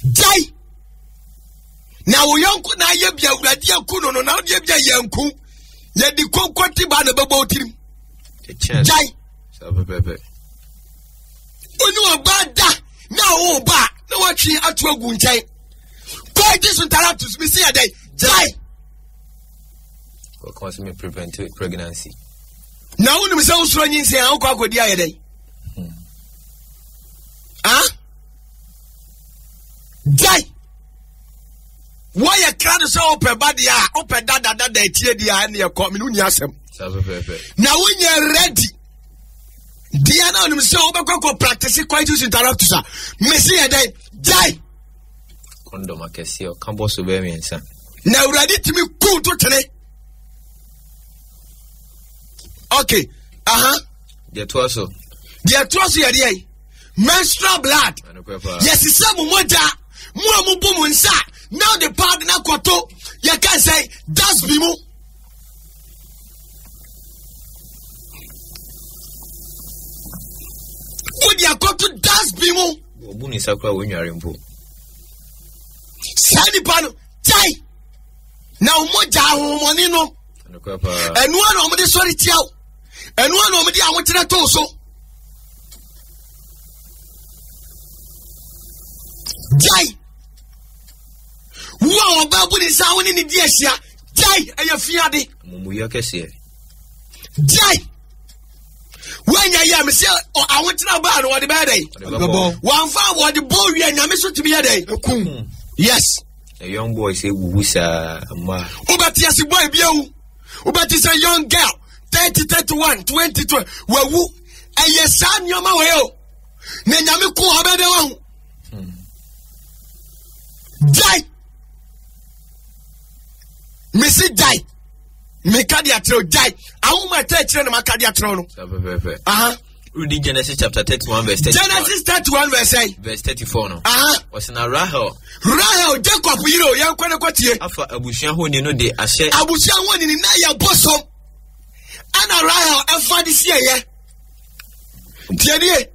Gyae. Na wo yɔnko na ayɛ bi awurade aku no no na wodeɛ bi a yɛnku. Yɛde konkɔnte ba na ɛbɛbɔ wo tirim. Gyae. Saa pɛpɛɛpɛ. Wone ɔbaa da na wo ba na watwe ato agu nkyɛn. Kɔɔ gye so ntara to so mesi yɛ dɛn? Gyae. Kɔkɔɔ sɛ me prevent pregnancy. Na wonim sɛ wosoro nyinsɛn a wokɔ akɔdi ayɛ dɛn? Hmm. Ah? Gyae. Woayɛ kra no sɛ wopɛ ba deɛ a wopɛ dadadada atie deɛ a ɛne ɛkɔ mene wonni asɛm. Na wonyɛ ready. Deɛ na wonim sɛ wobɛkɔ kɔ practice coitus interruptus a mese yɛ dɛn? Gyae. Kɔndɔm akɛseɛ ɔka bɔ so bɛyɛ mmiɛnsa. Na Awurade tumi ku to twene. Okay. Aha. Deɛ toa so. Deɛ toa so yɛ deɛ yi. Menstrual blood. Yɛsesa mo mogya. Mo a mobu mo nsa na ɔde pad na kɔto yɛka sɛ dustbin mu. Wode akɔto dustbin mu. Wɔbu ne nsa koraa wɔnware mpo. Saa nipa no gyae na wɔn mogya ahomɔne no. Ɛnoa na wɔde sɔre tia wo. Ɛnoa na wɔde ahokyerɛ too so. Gyae. Wo a ɔbaa bu ne nsa wo ne ne di ahyia. Gyae ɛyɛ fiade. Amumuyɛ kɛseɛ. Gyae. Woanya yɛ a mesɛ ahokyerɛ baa no wɔde bɛyɛ dɛn? Wɔamfa wɔde bɔ wie nyame so tumi yɛ dɛn? Yes. A young boy sɛ wuwu saa mmaa. Wobɛte ase boy bi awu. Wobɛte sɛ young girl 30 31 20 wawu. Ɛyɛ saa nneɛma wɔ yɛ o. Na nyame ko ɔbɛdɛ wahu. Hmm. Gyae. Mesi gyae. Meka de akyerɛw gyae. Ahoma ɛtɛ akyerɛ na maka de akyerɛw no. Aha. Read Genesis chapter 31 verse 34. Genesis 31 verse 8. Verse 34 no. Aha. Ɔsɛ na Rahel. Rahel Jacob yere o yɛn kɔ ne kɔ tie. Afa abusua honi no de ahyɛ. Abusua honi ni na yɛ bosom. Ɛna Rahel ɛfa de sie yɛ. Tie nie.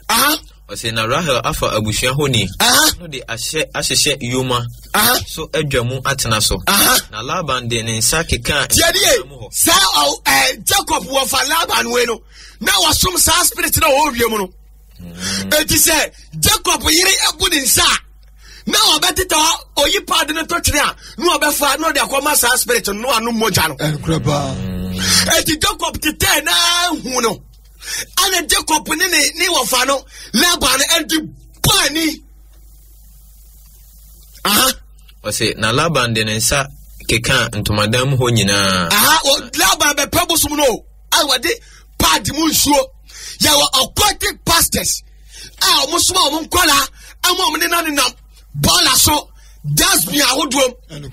Aha. Ɔsɛ na Rahel afa abusua honi. Aha. No de ahyɛ ahyehyɛ yoma. Aha. So adwa mu atena so. Aha. Na Laban de ne nsa keka. Tie nie. Sɛ ɔ ɛɛ Jacob wɔfa Laban wei no na wɔsom saa spirit na wɔwɔ wiem no. Hmm. Eti sɛ Jacob yere abu ne nsa a na ɔbɛteta hɔ oyi paadi no to twene a na ɔbɛfa na ɔde akɔma saa spirit no na wanom mogya no. Ɛnkorɛ paa. Eti Jacob tetɛ na hu no. Ɛna Jacob ne ne ne wɔfa no Laban ɛde bɔ ani. Aha. Ɔse na Laban de ne nsa keka ntomadan mu hɔ nyinaa. Aha, Laban bɛpɛ bosom no a wɔde paadi mu nsuo. Yɛwɔ occultic pastors a wɔn soma wɔn nkwadaa ama wɔn nenam nenam bɔɔla so dustbin ahodoɔ mu.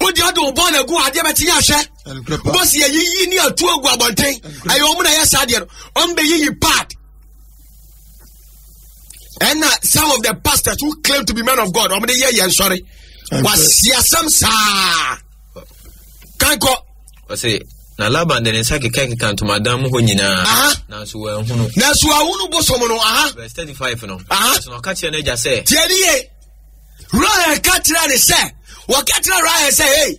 Wode ɔde wo bɔɔla gu adeɛ bɛte yɛ ahwɛ. Bɔsi yɛ yiyi ne atu agu abɔnten. Ɛyɛ wɔn na yɛ saa adeɛ no. Wɔn bɛ yiyi pad. Ɛna some of the pastors who claim to be men of God wɔn de yɛ yɛn sɔre. Wasi asɛm saa. Kankɔ. Ɔse na Laban de ne nsa kekakeka ntomadan mu hɔ nyinaa. Nanso wanhunu. Nanso wanhunu bosom no. Verse 35 no. Ɔsɛ na ɔka kyerɛ n'agya sɛ. Tiɛ ni ye. Rahel ka kyerɛ ne sɛ wɔka kyerɛ Rahel sɛ hey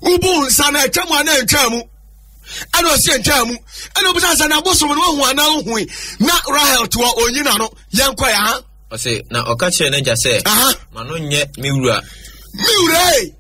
wobu nsa no atwa mu anaa ntwa mu ɛna ɔsi ntwa mu ɛna obisa sɛ na bosom no wahu anaa ohui na Rahel toɔ onyi na no yɛn kɔ ya ha. Ɔsɛ na ɔka kyerɛ n'agya sɛ ma no nyɛ me wura. Me wura ee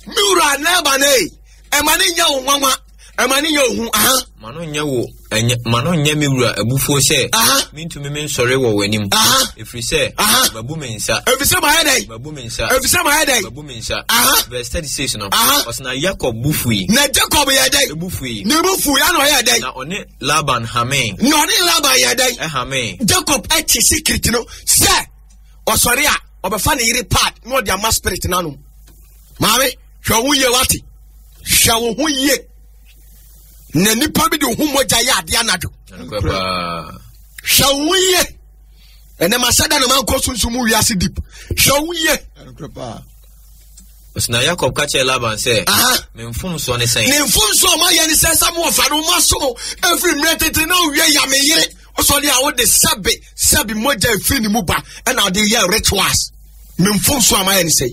me wura Laban ee ɛma ne nyɛ wo nwanwa. Ɛma ne nyɛ ohu. Aha. Ma no nyɛ wo ɛnyɛ ma no nyɛ me wura abufuo sɛ. Aha. Mintumi me nsɔre wɔ w'anim. Aha. Ɛfiri sɛ. Aha. Mabu me nsa. Ɛfiri sɛ mayɛ dɛn. Mabu me nsa. Ɛfiri sɛ mayɛ dɛn. Mabu me nsa. Aha. Verse 36 no. Aha. Ɔsɛ na Jacob bu fui. Na Jacob yɛ dɛn. Ebu fui. Ne bu fui ɛna ɔyɛ dɛn. Na ɔne Laban hamee. Na ɔne Laban yɛ dɛn. Ɛhamee. Jacob ɛkyi secret no sɛ ɔsɔre a ɔbɛfa ne yere pad na ɔde ama spirit n'anom. Maame hwɛ wo yie wate. Hwɛ wo ho yie. Na nipa bi de wo ho mogya yɛ adeɛ anadwo. Hwɛ wo ho yie. Ɛnɛ ma sɛ da na mankɔ sunsum mu wiase deep. Hwɛ wo yie. Na Yakob ka kyerɛɛ Laban sɛ, Me mfomsoɔ ne sɛn? Ne mfomsoɔ a ɔmayɛ ne sɛ sɛ mowɔfa no moaso mo ɛfiri mmerɛ tete na wowie ya me yere ɔsɔre a wode sɛbe sɛbe mogya ɛfiri ne mu ba ɛna wode yɛ rituals. Me mfomsoɔ a mayɛ ne sɛn?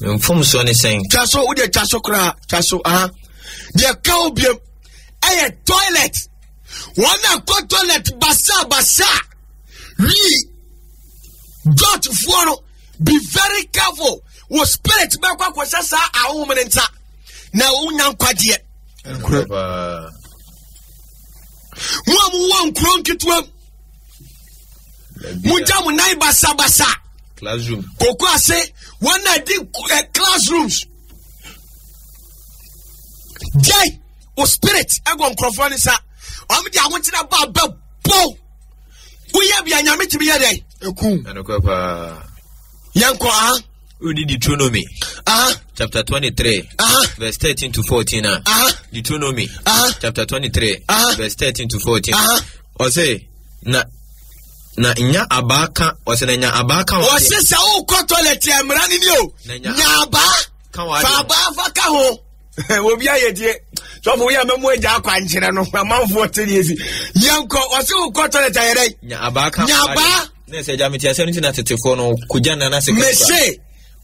Me mfomsoɔ ne sɛn? Twa so wodeɛ twa so koraa twa so aha. Deɛ ka wo biam ɛyɛ toilet. Wɔn a kɔ toilet basa basa wii dɔtfoɔ no be very careful wo spirit bɛkɔ akɔhyɛ saa ahonhom no nsa na wonya nkwagyeɛ mo a mowɔ nkuro nketewa mu mogya mo nan basabasa koko ase wɔn a di eh, classrooms gyae wo spirit ɛwɔ nkurɔfoɔ no nsa wɔn de ahokyerɛ ba bɛ bɔ woyɛ bia nyame tumi yɛ dɛn ɛku ɛnokorɛ paa yɛnkɔ aha wodi Deuteronomy aha chapter 23 aha verse 13 to 14 a aha Deuteronomy aha chapter 23 aha verse 13 to 14 aha ɔse na na nya abaa ka ɔse na nya abaa ka wɔse sɛ wokɔ toilet yɛ mmara no ni o nya abaa fa abaa fa ka ho obi ayɛ tie sɔfo woyɛ mɛmu agya akwankyerɛ no amanfoɔ te deɛ si yɛnkɔ ɔse wokɔ toilet ayɛ dɛn nya abaa ka nya abaa na sɛ agya mete asɛm no nti na tetefoɔ no kɔgya nana sɛ mese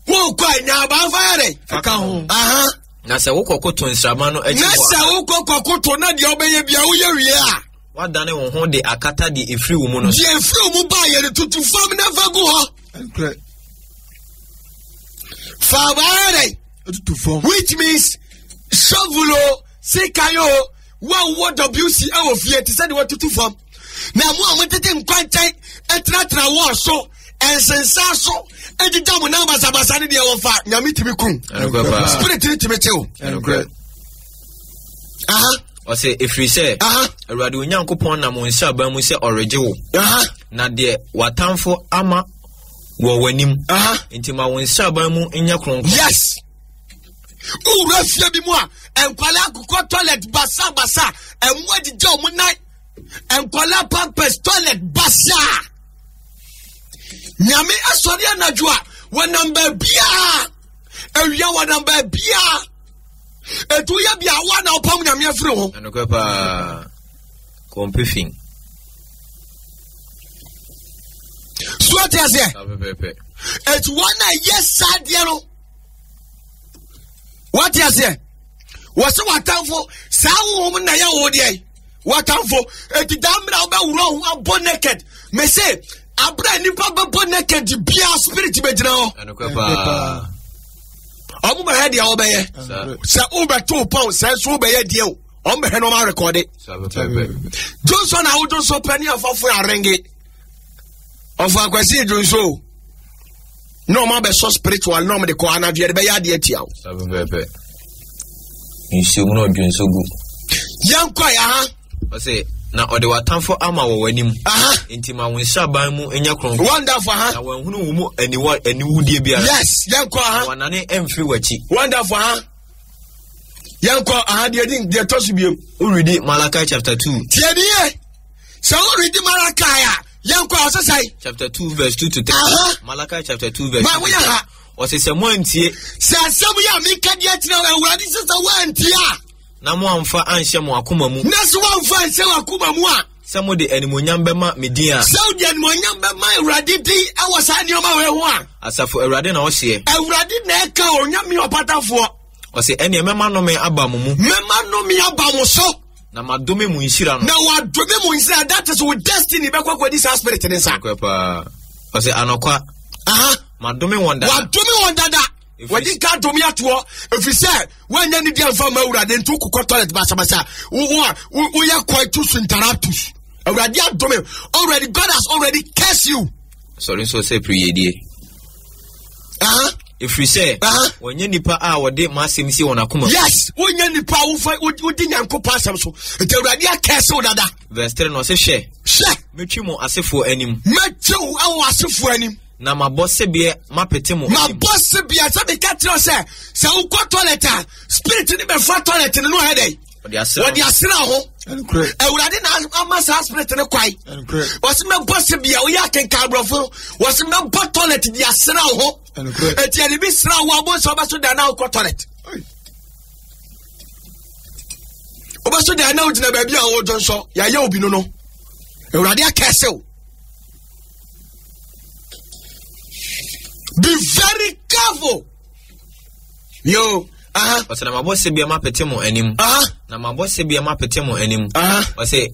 wokɔ a nya abaa fa yɛ dɛn fa ka ho aha na sɛ wokɔ koto nsrama no akyi na sɛ wokɔ kɔkoto na deɛ wobɛyɛ bia woyɛ wie a wadane wo ho de akata deɛ ɛfiri wo mu no deɛ ɛfiri wo mu baa yɛ no tutu fam na fa gu hɔ fa abaa yɛ dɛn Tutu fam. Which means shovel o, sekan o, wo a wowɔ WC wɔ fie te sɛ deɛ watutu fam. Na mo a motete nkwankyɛn tenatena wɔɔ so, nsensan so, gyigya mo nan basabasa ne deɛ wɔfa nyame tumi kum. Spirit ne tumi kyew. Aha. Ɔsɛ ɛfiri sɛ Awurade Onyankopɔn nam wo nsraban mu sɛ ɔregye wo. Na deɛ w'atamfo ama wɔ w'anim. Nti ma wo nsraban mu nyɛ kronkron. Yes. Wowura fie bi mu a nkwalaa akokɔ toilet basabasa ɛmo agyigya ɔmo nan nkwalaa pampers toilet basaa. Nyame asɔre anadwo a wɔnam baabiaa awia wɔnam baabiaa etu yɛ bia wa na ɔpam nyame afiri ho. Ɛnokorɛ paa. Kɔmpe fi. So ɔte aseɛ? Eti wɔn a ɛyɛ saa deɛ no, wɔte aseɛ? Wɔsɛ wɔatamfo saa honhom na ɛyɛ wo deɛ wɔatamfo. Eti daa mmerɛ a wobɛworɔ ho abɔ naked. Mese abere nipa bɛbɔ naked bia spirit bɛgyina hɔ. Ɔmo bɛhɛ deɛ wɔbɛyɛ. Sɛ wobɛto pɔn sɛ nso wobɛyɛ deɛ o. Ɔmo bɛhɛ na ɔmo arekɔde. Johnson na awo Johnson pɛ ne afɔfo arenge. Ɔfo akwasi Johnson o. Na ɔmo abɛsɔ spiritual na ɔmo de kɔ anadwo yɛde bɛyɛ adeɛ tia o. Nsuo mu na ɔdwe nso gu. Yɛnkɔ yɛ ha. Ɔsɛ na ɔde w'atamfo ama wɔ w'anim. Nti ma wo nsraban mu nyɛ kronkron. Wonderful ha. Na wɔahunu wo mu aniwa aniwudeɛ biara. Yes, yɛnkɔ ha. Na wɔanane amfiri w'akyi. Wonderful ha. Yɛnkɔ aha deɛ di deɛ ɛtɔ so biem. Woredi Malachi chapter 2. Tie ni yɛ. Sɛ woredi Malachi a, yɛnkɔ ɔsɛ sɛn. Chapter 2 verse 2 to 3. Aha. Malachi chapter 2 verse Ma 2 to woyɛ 3. ha. Ɔsɛ sɛ moantie. Sɛ asɛm yi a meka deɛ kyerɛ Awurade sɛ sɛ woantie a. Na moamfa anhyɛ mo akoma mu. Na sɛ woamfa anhyɛ w'akoma mu a. Sɛ mode animuonyam bɛma me din a. Sɛ wode animuonyam bɛma Awurade din wɔ saa nneɛma wei ho a. Asafo Awurade na ɔseɛ. Awurade na ɛka Onyame ɔpatafoɔ. Ɔse ɛneɛ mɛma nnome aba mo mu. Mɛma nnome aba mo so. Na madome mo nhyira no. Na wadome mo nhyira that is wo destiny bɛkɔ akɔdi saa spirit ne nsa. Nokorɛ paa. Ɔse anɔkwa. Aha. Madome wɔn dada. Wadome wɔn dada. Wɔde nka adome atoɔ ɛfiri sɛ woanya ne di amfa ma awurade nti wokokɔ toilet basabasa woyɛ coitus interruptus. Awurade adome already, God has already cursed you. Sɔre nso sɛ pere yiedie. Ɛfiri sɛ wɔnyɛ nnipa a wɔde m'asɛm sie wɔn akoma. Yes, wonyɛ nnipa a wofa wodi Nyankopɔn asɛm so. Nti Awurade akɛse wo dada. Verse 3 no ɔsɛ hwɛ. Hwɛ. Mɛtwi mo asefoɔ anim. Mɛtwi wo ɛwɔ asefoɔ anim. Na mabɔ sebeɛ mapete mo anim. Mabɔ sebeɛ sɛ meka kyerɛ sɛ sɛ wokɔ toilet a spirit ne bɛfa toilet no no ɔyɛ dɛn? Wɔde asra ho. Awurade na ama saa spirit no kwae. Wɔsi mɛbɔ sebeɛ woyɛ akenkan aborɔfo no wɔsi mɛbɔ toilet de asra ho. Eti ɛde bi sra wo abɔ sɛ ɔbɛso dan na wokɔ toilet. Wobɛso dan na wogyina baabi a wɔdwo nsɔ yɛayɛ obi no no. Awurade akɛse wo. Be very careful. Yo. Uh-huh. Ɔsɛ na mabɔ sebea mapete mo anim. Uh-huh. Na mabɔ sebea mapete mo anim. Uh-huh. Ɔsɛ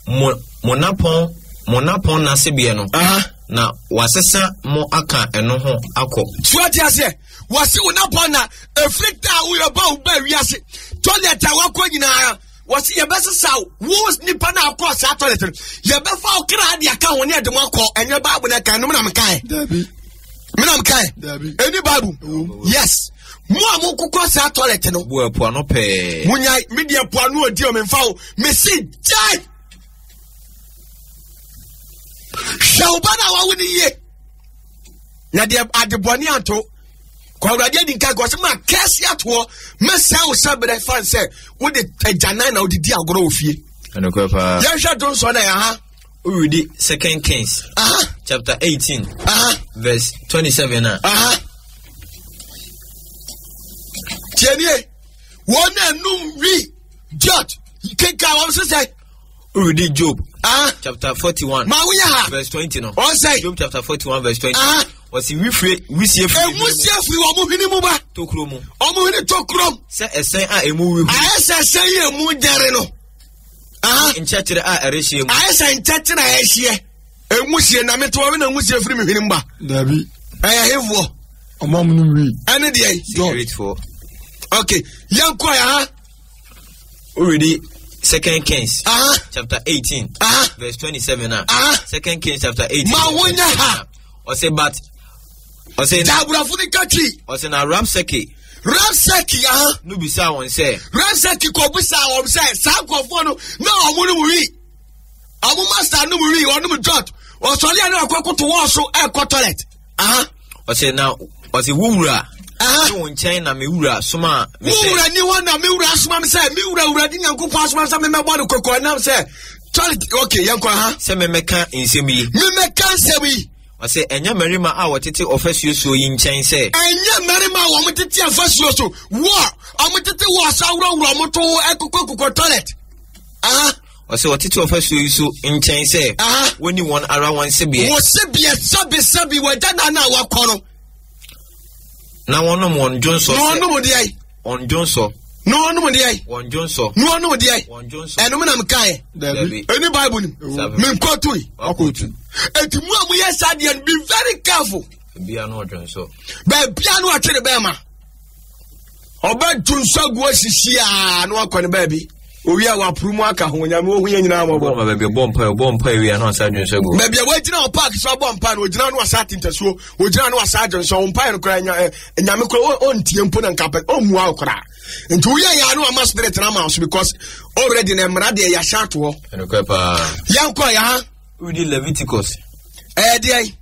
mo mo napɔn mo napɔn na sebea no. Uh-huh. Na wasesa mo aka ɛno ho akɔ. So ate aseɛ wɔse wo napɔn na ɛfiri da a woyɛ ba wo ba wiase toilet a wakɔ nyinaa wɔsi yɛbɛsesa wo nipa na akɔ saa toilet no yɛbɛfa wo kra de aka ho ne ɛde mo akɔ ɛnyɛ baabu na ɛka no menam kae menam kae ɛni baabu yes mo a mo kokɔ saa toilet no bu ɛpo ano pɛɛ mo nya me deɛ ɛpo ano odi o memfa wo mesi gyae hwɛ wo ba no a wawo no yie na deɛ adebɔne anto kɔ awurade adi nka kɔ sɛ ma kɛse atoɔ mɛsɛe wo sɛ berɛ fan sɛ wode agyanan na wode di agorɔ wɔ fie ɛnokorɛ paa yɛnhwɛ donsɔ na ɛha woredi second kings aha. chapter 18 aha. verse 27 a aha. tiɛnie wɔn a num wi jot kenka wɔn sesɛ Woredi Job ah. chapter 41 ma woyɛ ha verse 20 no. Ɔnsɛ. Job chapter 41 verse 20. Ah. Wɔsi wifire wisie firi. Emu sie firi wɔn hwene mu ba. Tokuro mu. Wɔn hwene tokuro mu. Sɛ ɛsɛn a emu wi. Ayɛ sɛ ɛsɛn yi emu dɛre no. Ah. Nkyɛkyerɛ a ɛrehyɛ mu. Ayɛ sɛ nkyɛkyerɛ a ɛrehyɛ. Emu sie na mete wɔn na emu sie firi mi hwene mu ba. Dabi. Ɛyɛ hefoɔ. Ɔmo amu no wi. Ɛne deɛ. Spiritfoɔ. Okay, yɛn kɔ yɛ ha. Already Second Kings uh-huh. chapter 18 uh-huh. verse 27 uh. Uh-huh. Second Kings chapter 18. Ma wonya ha. Ɔsɛ but ɔsɛ Jaburafo ni katwi. Ɔsɛ na Rabsake. Rabsake aha. No bisa wɔn sɛ. Rabsake kɔ bisa wɔn sɛ saa nkurɔfoɔ no na wɔn no mu wi. Wɔn master no mu wi wɔn mu jot. Ɔsɔre a na ɔkɔ koto wɔn so ɛkɔ toilet. Aha. Ɔsɛ na ɔsɛ wo wura. Aha. Ne wo nkyɛn na me wura soma me Wo sɛ. wura ni hɔ na me wura asoma me sɛ me wura wura di Nyankopɔn asoma me sɛ memmɛbɔ no kɔkɔ ɛnam sɛ toilet okay yɛnkɔ aha. Sɛ memmɛka nsɛm yi. Memmɛka nsɛm yi. Ɔsɛ ɛnyɛ mmarima a wɔtete ɔfasuo soɔ yi nkyɛn sɛ. Ɛnyɛ mmarima a wɔtete afasuo so wɔ a wɔtete wɔ asa awurawura wɔn to ɛkokɔ kokɔ toilet. Aha. Ɔsɛ wɔtete ɔfasuo yi so nkyɛn sɛ wɔnni wɔn ara wɔn sebeɛ. Wɔ sebeɛ sɛbesɛbe wɔ agya nan a wakɔ no. Na wɔnom wɔn dwonsɔ sɛ. Na wɔnom deɛ. Wɔn dwonsɔ. Na wɔnom deɛ. Wɔn dwonsɔ. Na wɔnom deɛ. Wɔn dwonsɔ. Ɛnom na mekaeɛ. Dabi. Ɛni Bible nim. Menkɔto yi. Wakɔtu. Eti mu a moyɛ saa deɛ no be very careful. Baabi a na ɔdwonsɔ. Baabi a na ɔtwe ne bɛrima. Ɔbɛto nsu agu asisi a na wakɔ ne baabi. Owie a waporo mu aka ho nyame ohu yɛn nyinaa mmɔbɔ. Bɔ baabi bɔ mpa bɔ mpa wie a na wasa adwonsɔ agu. Baabi a wagyina wɔ park so abɔ mpa no ogyina no wasa ate ntasuo ogyina no wasa adwonsɔ mpa no koraa nya eh, nyame koraa ɔntie mpo na nka pɛ ɔmmua wo koraa. Nti woyɛ yɛ ano ama spirit na ama so because already na mmara deɛ yɛahyɛ ato hɔ. Ɛnokorɛ paa. Yɛnkɔ yɛ ha. Wodi Leviticus. Ɛyɛ deɛ.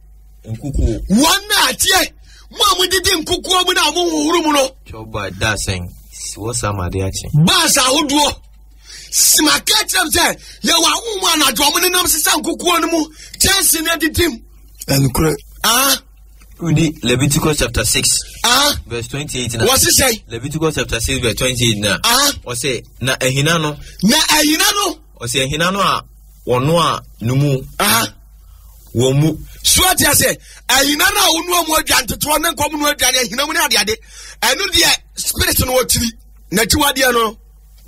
Nkukuo. Wɔn a teɛ mo a modidi nkukuo mu na mohohoro mu no. Twɛba da sɛn wɔ saa ma ade akye. Baasa ahodoɔ simaka kyerɛ m sɛ yɛwɔ awo mu anadwo ɔmo nenam sesa nkukuo no mu kyɛnse no adidi mu. Ɛnokorɛ. Ah. Wodi Leviticus chapter 6. Ah. Verse 28 na. Wɔsesɛ. Leviticus chapter 6 verse 28 na. Ah. Wɔsɛ na ahina no. Na ahina no. Ɔsɛ ahina no a wɔnoa no mu. Wɔn mu. So ate ase ahina no a wonoa mu aduane tetewa ne nkɔm no aduane ahina mu ne adeade ɛno deɛ spirit no wɔkyiri n'akyiwadeɛ no.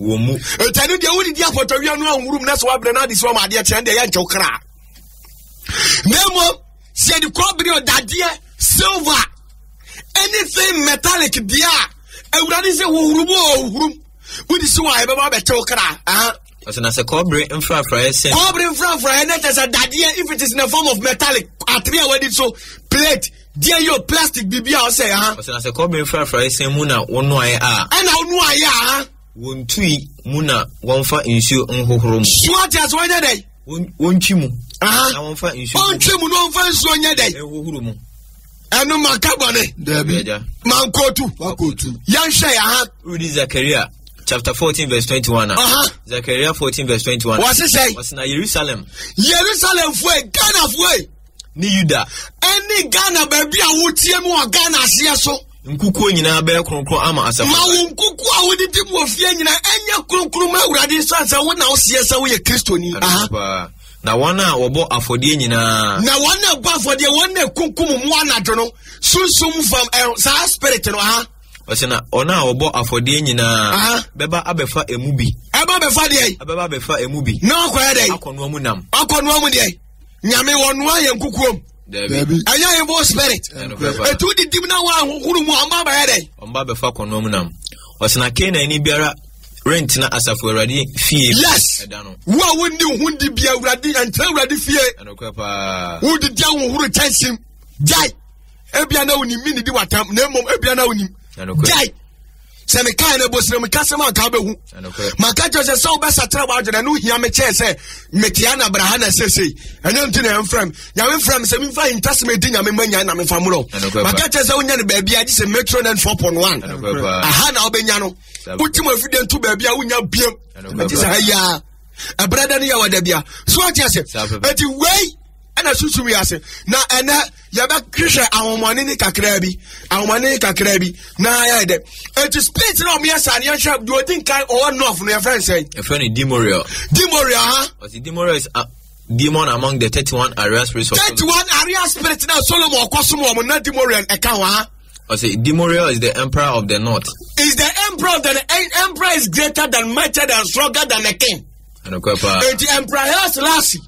Wɔn mu. Nti ɛno deɛ wodidi apɔtɔwia no anwurum na sɛ wabrɛ no ade si wɔn adeɛ kyerɛ deɛ yɛnkyɛw kra. Na mmom sɛ yɛde kɔbere ɔdadeɛ silver. Anything metallic deɛ a, awurade sɛ hohoro mu ɔhohoro mu. Wode si wɔ a ɛbɛba abɛkyɛ wo kra. Ɔsɛ na sɛ kɔbere mfrafraeɛ sɛn. Kɔbere mfrafraeɛ na kyɛ sɛ dadeɛ if it is in the form of metallic atere a wɔde so plate deɛ yɛ plastic biribi a ɔsɛ ha. Ɔsɛ na sɛ kɔbere mfrafraeɛ sɛn mu na wonoaeɛ a. Ɛna wonoaeɛ a. Wɔntui mu na wɔmfa nsuo nhohoro mu. So ate ase wɔnyɛ dɛ. Wɔntwi mu. Na wɔmfa nsuo. Wɔntwi mu na wɔmfa nsuo nyɛ dɛ. Nhohoro mu. Ɛno maka bɔne. Dabi. Mankotu. Wakotu. Yɛnhwɛ yɛ ha. Wodi Zakaria chapter 14 verse 21 a. Uh-huh. Zakaria 14 verse 21. Wɔse sɛ. Wɔse na Yerusalem. Yerusalem foe, Ghana foe. Ne Yuda. Ɛne Ghana baabi a wotie mu wɔ Ghana aseɛ so. Nkukuo nyinaa bɛyɛ kronkron ama asafo. Ma wo nkukuo a wodidi mu wɔ fie nyinaa ɛnyɛ kronkron ma Awurade nsan sɛ wo na woseɛ sɛ woyɛ Kristoni. Aha. Na wɔn a wɔbɔ afɔdeɛ nyinaa. Na wɔn a wɔbɔ afɔdeɛ wɔn na ekunkum mu anadwo no sunsum fam ɛ saa spirit no aha. Ɔsɛ na wɔn a wɔbɔ afɔdeɛ nyinaa. Bɛba abɛfa emu bi. Ɛba abɛfa deɛ. Ɛbɛba abɛfa emu bi. Na ɔkɔyɛ dɛ. Akɔnoa mu nam. Akɔnoa mu deɛ. Nyame wɔnoa yɛn kukuom. Dabi. Ɛnyɛ evil spirit. Etu didi mu na wɔn ahohoro mu ɔmo abɛyɛ dɛ. Ɔmo abɛfa kɔnoa mu nam. Ɔsɛ na Kanaanni biara rentena asafo awurade fie. Yes. Ɛda no. Wo a wonni ho di bi awurade ɛntena awurade fie. Ɛnokorɛ paa. Wodidi ahohoro kyɛnse gyae. Ebia na wonim mi nidi watam na mmom ebia na wonim. Gyae. Sɛ mekae no bosere meka sɛm anka wobɛhu. Maka kyerɛ sɛ sɛ wobɛsakyera w'adwene no hia me kyɛɛ sɛ metea na bra ha na seesei. Ɛnyɛ nti na ɛmfrɛ m. Nyame frɛ m sɛ memfa ahintasɛm ɛdi Nyame ma nyan na memfa mmorɔ. Maka kyerɛ sɛ wonya no baabi a gye sɛ Metro 94.1. Aha na wobɛnya no. Wotim afidie nto baabi a wonya biam. Ɛgye sɛ ha yiaa. Ɛberɛ da no yɛ wɔ da bia. So ate ase. Ɛti wei ɛna susu wiase na ɛnɛ yɛbɛhwehwɛ ahomɔne ne kakraa bi ahomɔne ne kakraa bi na yɛyɛ dɛ eti spirit na ɔmo yɛ saa no yɛhwɛ deɛ odi nkan ɔwɔ north no yɛfrɛ nsɛn. yɛfrɛ no demoriel. Demoriel ha. Ɔsi demoriel is a demon among the 31 area spirits of. 31 area spirit na Solomon ɔkɔ som wɔn na demoriel ɛka ho ha. Ɔsi demoriel is the emperor of the north. Is the emperor of the emperor is greater than mightier than stronger than the king. Ɛnokorɛ paa. Eti emperor Haile Selassie.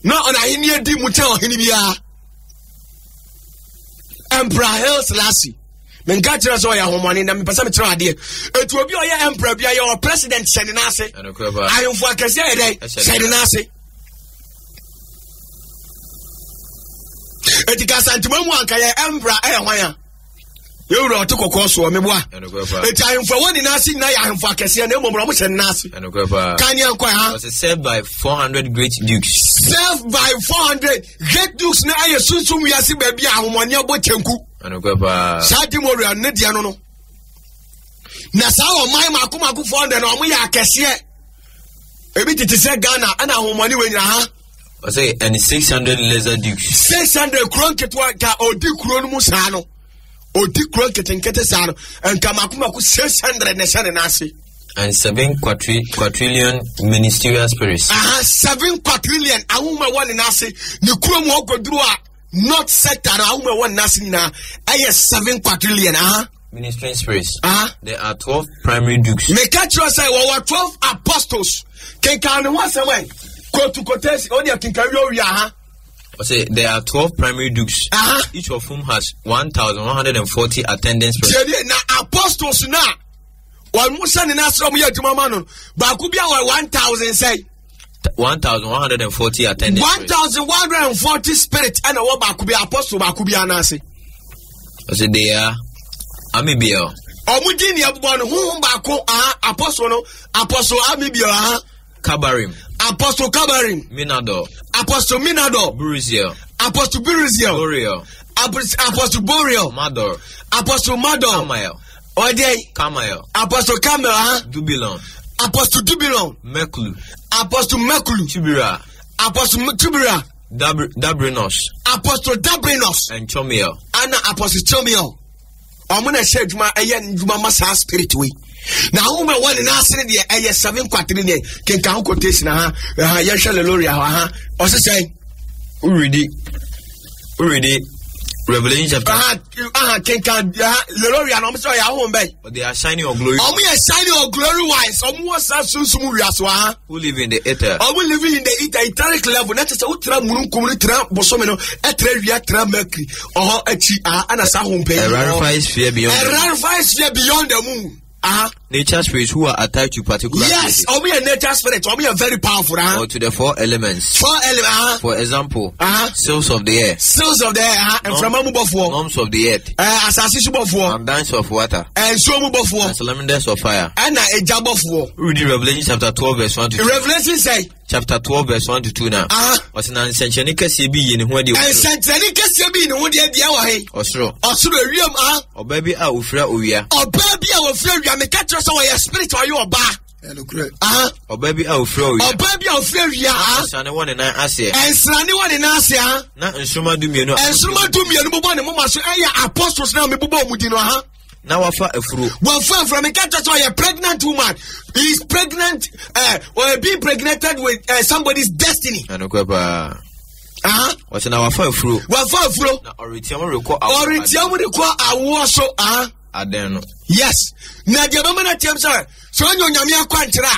Na ɔna ahenni di mu kyɛn ɔhene biara. Emperor Haile Selassie. Menka kyerɛ sɛ ɔyɛ ahomɔne na mepɛ sɛ mekyerɛ adeɛ. Eti obi a ɔyɛ emperor bi a yɛ president hyɛ ne nan ase. Ahemfo akɛseɛ yɛ dɛn? Hyɛ ne nan ase. Eti kasantuma mu anka yɛ emperor ɛyɛ hwan a? Yɛwura ɔte kɔkɔɔ soɔ meboa. Eti ahemfo a wɔn nyinaa ase nyinaa yɛ ahemfo akɛseɛ na mmom wɔn hyɛ ne nan ase. Kan yɛn kɔ ha. Ɔsɛ served by 400 great dukes. Served by 400 great dukes na ɛyɛ sunsun wiase baabi a ahomɔne abɔ kyɛnku. Saa di mu owura ne deɛ no no. Na saa ɔman mako mako 400 na wɔn yɛ akɛseɛ. Ebi tete sɛ Ghana ɛna ahomɔne wɔ nyina ha. Ɔsɛ and 600 lesser dukes. 600 kuro nketewa nka ɔdi kuro no mu saa no ɔdi kuro nketenkete saa no nka mako mako 600 na ɛhyɛ ne nan ase. And seven quadrillion ministerial spirits. Aha, seven quadrillion ahoma wɔ ne nan ase ne kuro mu ɔkɔduru a north sector na ahoma wɔ ne nan ase nyinaa ɛyɛ seven quadrillion aha. Ministering spirits. There are 12 primary dukes. Meka kyerɛ sɛ wɔwɔ 12 apostles. Kenkan ne ho asɛm ɛ. Kotu kotesi, o deɛ kenkan wie owia ha. Ɔsɛ there are 12 primary dukes. Aha. Each of whom has 1,140 attendant spirits. Tiɛ na apostles na wɔn mo sɛ ne n'asrɛ wɔn yɛ adwuma ma no baako bi a wɔ 1,000 sɛ. 1,140 attendant. 1,140 spirit ɛna wɔ baako bi apostle baako bi anaase. Ɔsɛ they are Amibiel. Ɔmo di ni ɛbobɔ no huhum baako aha apostle no apostle Amibiel aha. Kabarim. Apostle Kabarim. Minador. Apostle Minador. Buruziel. Apostle Buruziel. Boriel. Apostle Boriel. Mador. Apostle Mador. Kamael. Ɔdɛ. Kamael. Apostle Kamael ha. Dubilon. Apostle Dubilon. Mekulu. Apostle Mekulu. Tubira. Apostle Tubira. Dabrinos. Apostle Dabrinos. And Chomiel. Ana Apostle Chomiel. Ɔmo na ɛhyɛ adwuma ɛyɛ adwuma ma saa spirit wei. Na ahoma ɛwɔ ne n'ase ne deɛ ɛyɛ seven quadrillion deɛ kenkan ho quotation ha ha yɛhwɛ leloria hɔ ha ɔsesɛn. Woredi woredi. Revelation chapter. Aha aha kenkan aha Leroria na ɔmo sɛ ɔyɛ ahom bɛyi. They are shining or glory. Ɔmo yɛ shining or glory wise. Ɔmo wɔ saa sunsun wiase wɔ ha. Who live in the ether. Ɔmo living in the ether etheric level. Na kyerɛ sɛ wotra mununkum no tra bosome no ɛtra wia tra mercury ɔhɔ akyi aha ɛna saa ahom pɛ yi. A rarefied sphere beyond. A rarefied sphere beyond the moon. Uh-huh. Nature spirits who are attached to particular yes, ɔmo yɛ nature spirit, ɔmo yɛ very powerful. Uh-huh. Or to the four elements. Four elements. Uh-huh. For example, uh-huh. sails of the air. Sails of the air. Uh-huh. Nframa mu bɔfoɔ. Norms of the earth. Asase so bɔfoɔ. And dance of water. Nsuo mu bɔfoɔ. And salamanders of fire. Ɛna egya bɔfoɔ. We read Revelation chapter 12 verse 1 to 2. Revelation say. Chapter 12 verse 1 to 2 na. Ɔsɛ na nsɛnkyerɛnne kɛseɛ bi yi ne ho adi. Nsɛnkyerɛnne kɛseɛ bi yi ne ho deɛ deɛ wɔ he. Ɔsoro. Ɔsoro ewiem ah. Ɔbaa bi a ofira owia. Ɔbaa bi a ofira owia meka kyerɛ sɛ ɔyɛ spirit ɔyɛ ɔbaa. Ɔbaa bi a ofira owia. Ɔbaa bi a ofira owia. Nsrane wɔ ne nan aseɛ. Nsrane wɔ ne nan aseɛ ah. Na nsoroma dumienu. Nsoroma dumienu bobɔ ne moma so ɛyɛ apostles na mebobɔ wɔn din no aha. Na wafa afuro. Wafa afuro. Meka kyerɛ sɛ ɔyɛ pregnant woman. He is pregnant uh, or being pregnanted with somebody's destiny. Ɛnokorɛ paa. Ɔsɛ na wafa afuro. Wafa afuro. Na ɔretia mu rekɔ awoɔ. Ɔretia mu rekɔ awoɔ so. Adan no. Yes. Na deɛ bɛma no atiam sɛ sɛ ɔnyɛ onyame akwankyerɛ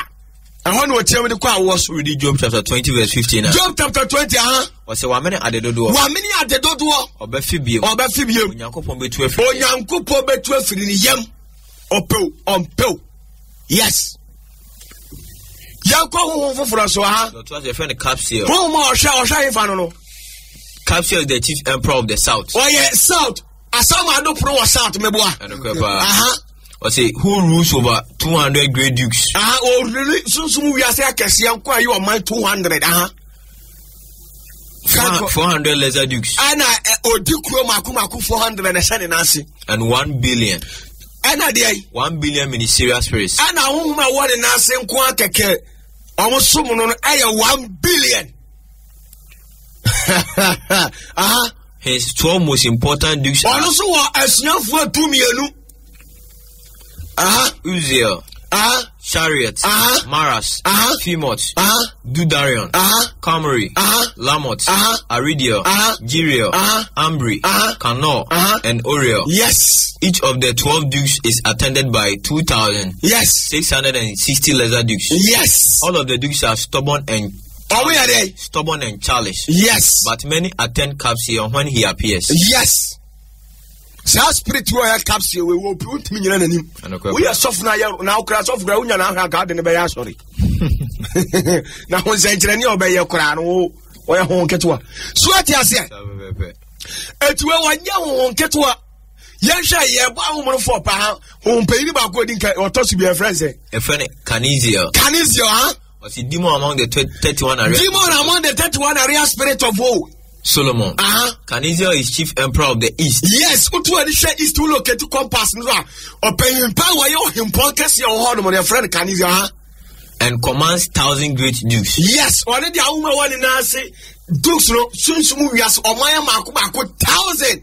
a ɛhɔ na ɔtiam de kɔ awoɔ so. Read Job chapter 20 verse 15. Job chapter 20 aha. Ɔsɛ wamene ade dodoɔ. Wamene ade dodoɔ. Ɔbɛfe biem. Ɔbɛfe biem. Onyankopɔn bɛtu afiri. Onyankopɔn bɛtu afiri ne yam. Ɔpɛw ɔmpɛw. Yes. Yɛnkɔ honhom foforɔ so aha. Dɔtɔ ase yɛfrɛ no Capsiel. Honhom a ɔhwɛ ɔhwɛ ahefa no no. Capsiel is the chief emperor of the south. Ɔyɛ south. Asamado pono wɔ south meboa. Ɛnokorɛ paa. Aha. Ɔse who rules over 200 great dukes. Aha ɔruli sunsun wiase akɛseɛ nko a yɛ ɔman 200 aha. 400 lesser dukes. Ɛna odi kuro mako mako 400 na ɛhyɛ ne nan ase. And 1 billion. Ɛna deɛ. 1 billion ministerial spirits. Ɛna ahohom a wɔde nan ase nko akɛkɛ wɔn som no no ɛyɛ 1 billion. Aha. His 12 most important dukes. Ɔno nso wɔ asuafoɔ 12. Aha. Uziel. Aha. Chariot. Aha. Maras. Aha. Femot. Aha. Dudarion. Aha. Camry. Aha. Lamot. Aha. Aridiel. Aha. Jeriel. Aha. Ambri. Aha. Kanor. Aha. And Oriel. Yes. Each of the 12 dukes is attended by 2,660 Yes. lesser dukes. Yes. All of the dukes are stubborn and Ɔmo yɛ dɛ. stubborn and childish. Yes. But many attend Capsiel when he appears. Yes. Saa spirit wɔ yɛ capsule wɔ wɔ wontumi nyina n'anim. Woyɛ sɔfo na yɛ na wokura sɔfo kura wonya n'ahwɛ anka wode ne bɛyɛ asɔre. Na ho nsɛnkyerɛnne a ɔbɛyɛ koraa no wo wɔyɛ ho nketewa. So ate aseɛ. Eti wɔ wɔnyɛ ho nketewa. Yɛnhwɛ yɛbɔ ahomonfoɔ paa ho mpanyin baako odi nka ɔtɔ so bi ɛfrɛ sɛ. Ɛfrɛ no Canisiel. Canisiel ha. Ɔsi demon among the 31 area. Demon among the 31 area spirit of woe. Solomon. Uh-huh. Canisiel is chief emperor of the east. Yes, wotu ani hwɛ east wo locate compass no a ɔpanyin pa wɔyɛ ɔhempɔn kɛseɛ wɔ hɔ nom no yɛfrɛ no Canisiel ha. And commands thousand great dukes. Yes, ɔne deɛ ahoma wɔ ne nan ase dukes no sunsum wiase ɔman mako mako thousand.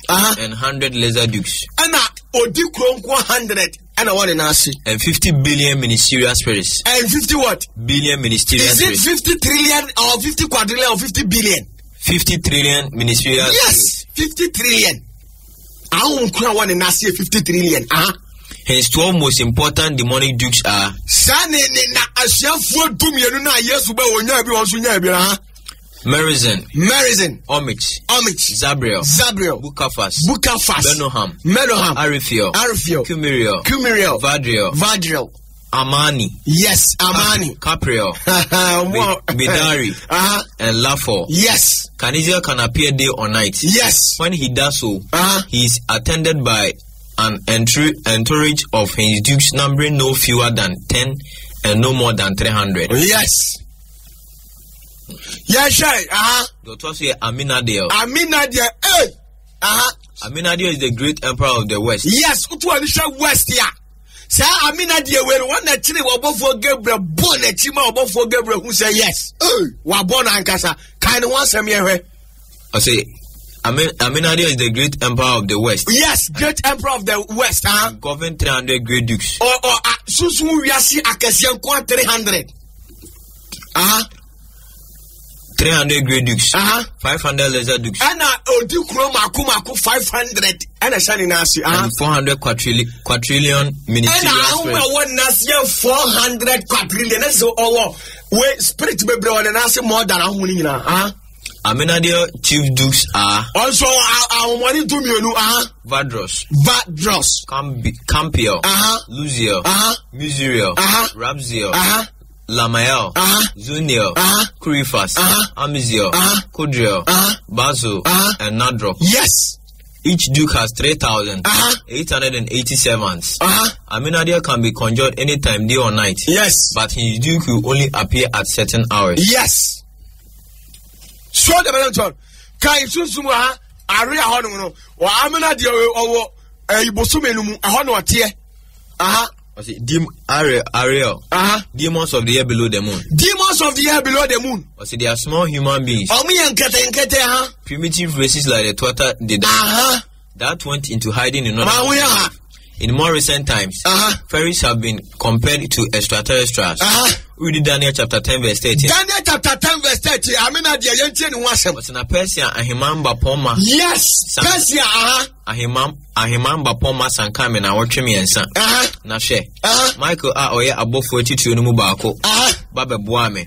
Uh-huh. And 100 lesser dukes. Ɛna odi kuro nko 100 ɛna wɔ ne nan ase. And 50 billion ministerial spirits. And 50 what? Billion ministerial Is spirits. it 50 trillion or 50 quadrillion or 50 billion? 50 trillion ministerial Yes, 50 trillion. Ahun kura wɔ ne nan ase yɛ 50 trillion. Uh-huh. His 12 most important demonic dukes are. Saa ne ne na asuafoɔ 12 no a Yesu bɛ wɔn nyaa bi wɔn nso nyaa bi na ha. Merizin. Merizin. Omich. Omich. Zabriel. Zabriel. Bukafas. Bukafas. Benoham. Menoham. Arifiel. Arifiel. Kumiriel. Kumiriel. Vadriel. Vadriel. Amani. Yes, Amani. Capriel. Bidari. Uh-huh. And Lafor. Yes. Canisiel can appear day or night. Yes. When he does so, uh-huh. he is attended by an entourage of his dukes numbering no fewer than 10 and no more than 300. Yes. Yɛhwɛ aha. Deɛ ɔtoa so yɛ Aminadiel. Aminadiel ee aha. Aminadiel is the great emperor of the west. Yes, wotu ani hwɛ west a. Saa Aminadiel wei no wɔn na kyerɛ ɔbɔfoɔ Gabriel bɔ n'akyi ma ɔbɔfoɔ Gabriel hu sɛ yes ee wabɔ no ankasa kan ne ho asɛm yɛhwɛ. Ɔsɛ Aminadiel is the great emperor of the west. Yes, great emperor of the west. Huh? Govern 300 great dukes. Or, or, uh, sunsun wiase akɛseɛ nko 300. Aha. 300 great dukes. 500 lesser dukes. Ɛna odi kuro mako mako 500 ɛna ɛhyɛ ne nan ase. And 400 quadrillion ministerial Ɛna ahoma ɛwɔ ne nan ase yɛ 400 quadrillion. Ɛna sɛ ɔwɔ we spirit bebree wɔ ne nan ase more than ahoma no nyinaa. Amenadiel chief dukes are. Ɔnso ahomɔne 12. Vadros. Vadros. Campiel. Luziel. Muzuriel. Rabziel. Lamael. Zuniel. Kurifas. Amiziel. Kudriel. Basil. And Nadrop. Yes. Each duke has 3,880 servants. Aminadiel can be conjured anytime, day or night. Yes. But his duke will only appear at certain hours. Yes. So the balance kai sunsum ha are hɔ nom no wɔ amena deɛ ɔwɔ ɛyi bosome no mu ɛhɔ na ɔteɛ aha. Ɔsi dim Ariel Ariel. Aha. Demons of the air below the moon. Demons of the air below the moon. Ɔsi they are small human beings. Ɔmo yɛ nkete nkete ha. Primitive races like the Tuatha De Danann. Aha. That went into hiding in order. Maa ho yɛ ha. In more recent times, fairies have been compared to extraterrestrials. We read Daniel chapter 10 verse 13. Daniel chapter 10 verse 13. Amina deɛ yɛntie ne ho asɛm. Ɔsɛ na Persia ahemman bapɔmma. Yes, Persia aha. Ahemman ahemman bapɔmma sanka me na wɔtwe mmiɛnsa. Na hwɛ, Michael a ɔyɛ abɔfoɔ atitiriw no mu baako ba bɛboaa me.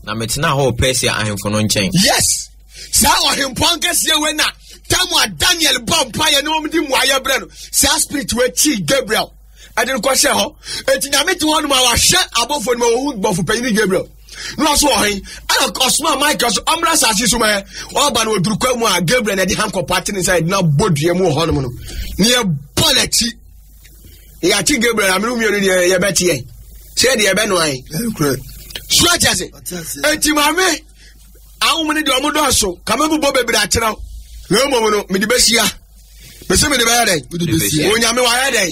Na metenaa hɔ wɔ Persia ahemfo no nkyɛn. Yes. Saa ɔhempɔn kɛseɛ wei na tam a Daniel bɔ mpaeɛ ne wɔn de mmuaeɛ brɛ no saa spirit wei kyii Gabriel ɛde no kɔhyɛ hɔ eti nyame te hɔ nom a wahyɛ abɔfoɔ no ma wɔhu bɔfo panyin Gabriel na ɔso ɔhen ɛna ɔsoma Michael so ɔmmra asase so mɛ ɔba no ɔduru kwa mu a Gabriel na ɛde hankɔpɔ ate ne nsa ɛde no abɔ dua mu wɔ hɔ nom no ne yɛbɔ n'akyi yɛakye Gabriel amene mmienu deɛ yɛbɛteɛ sɛ deɛ yɛbɛnoa yɛn so ate ase eti maame Ahom no deɛ ɔmo dɔɔso ka mɛbobɔ bebree akyerɛ wo na mmom no mede bɛhyia mese mede bɛyɛ dɛn onyame wayɛ dɛn.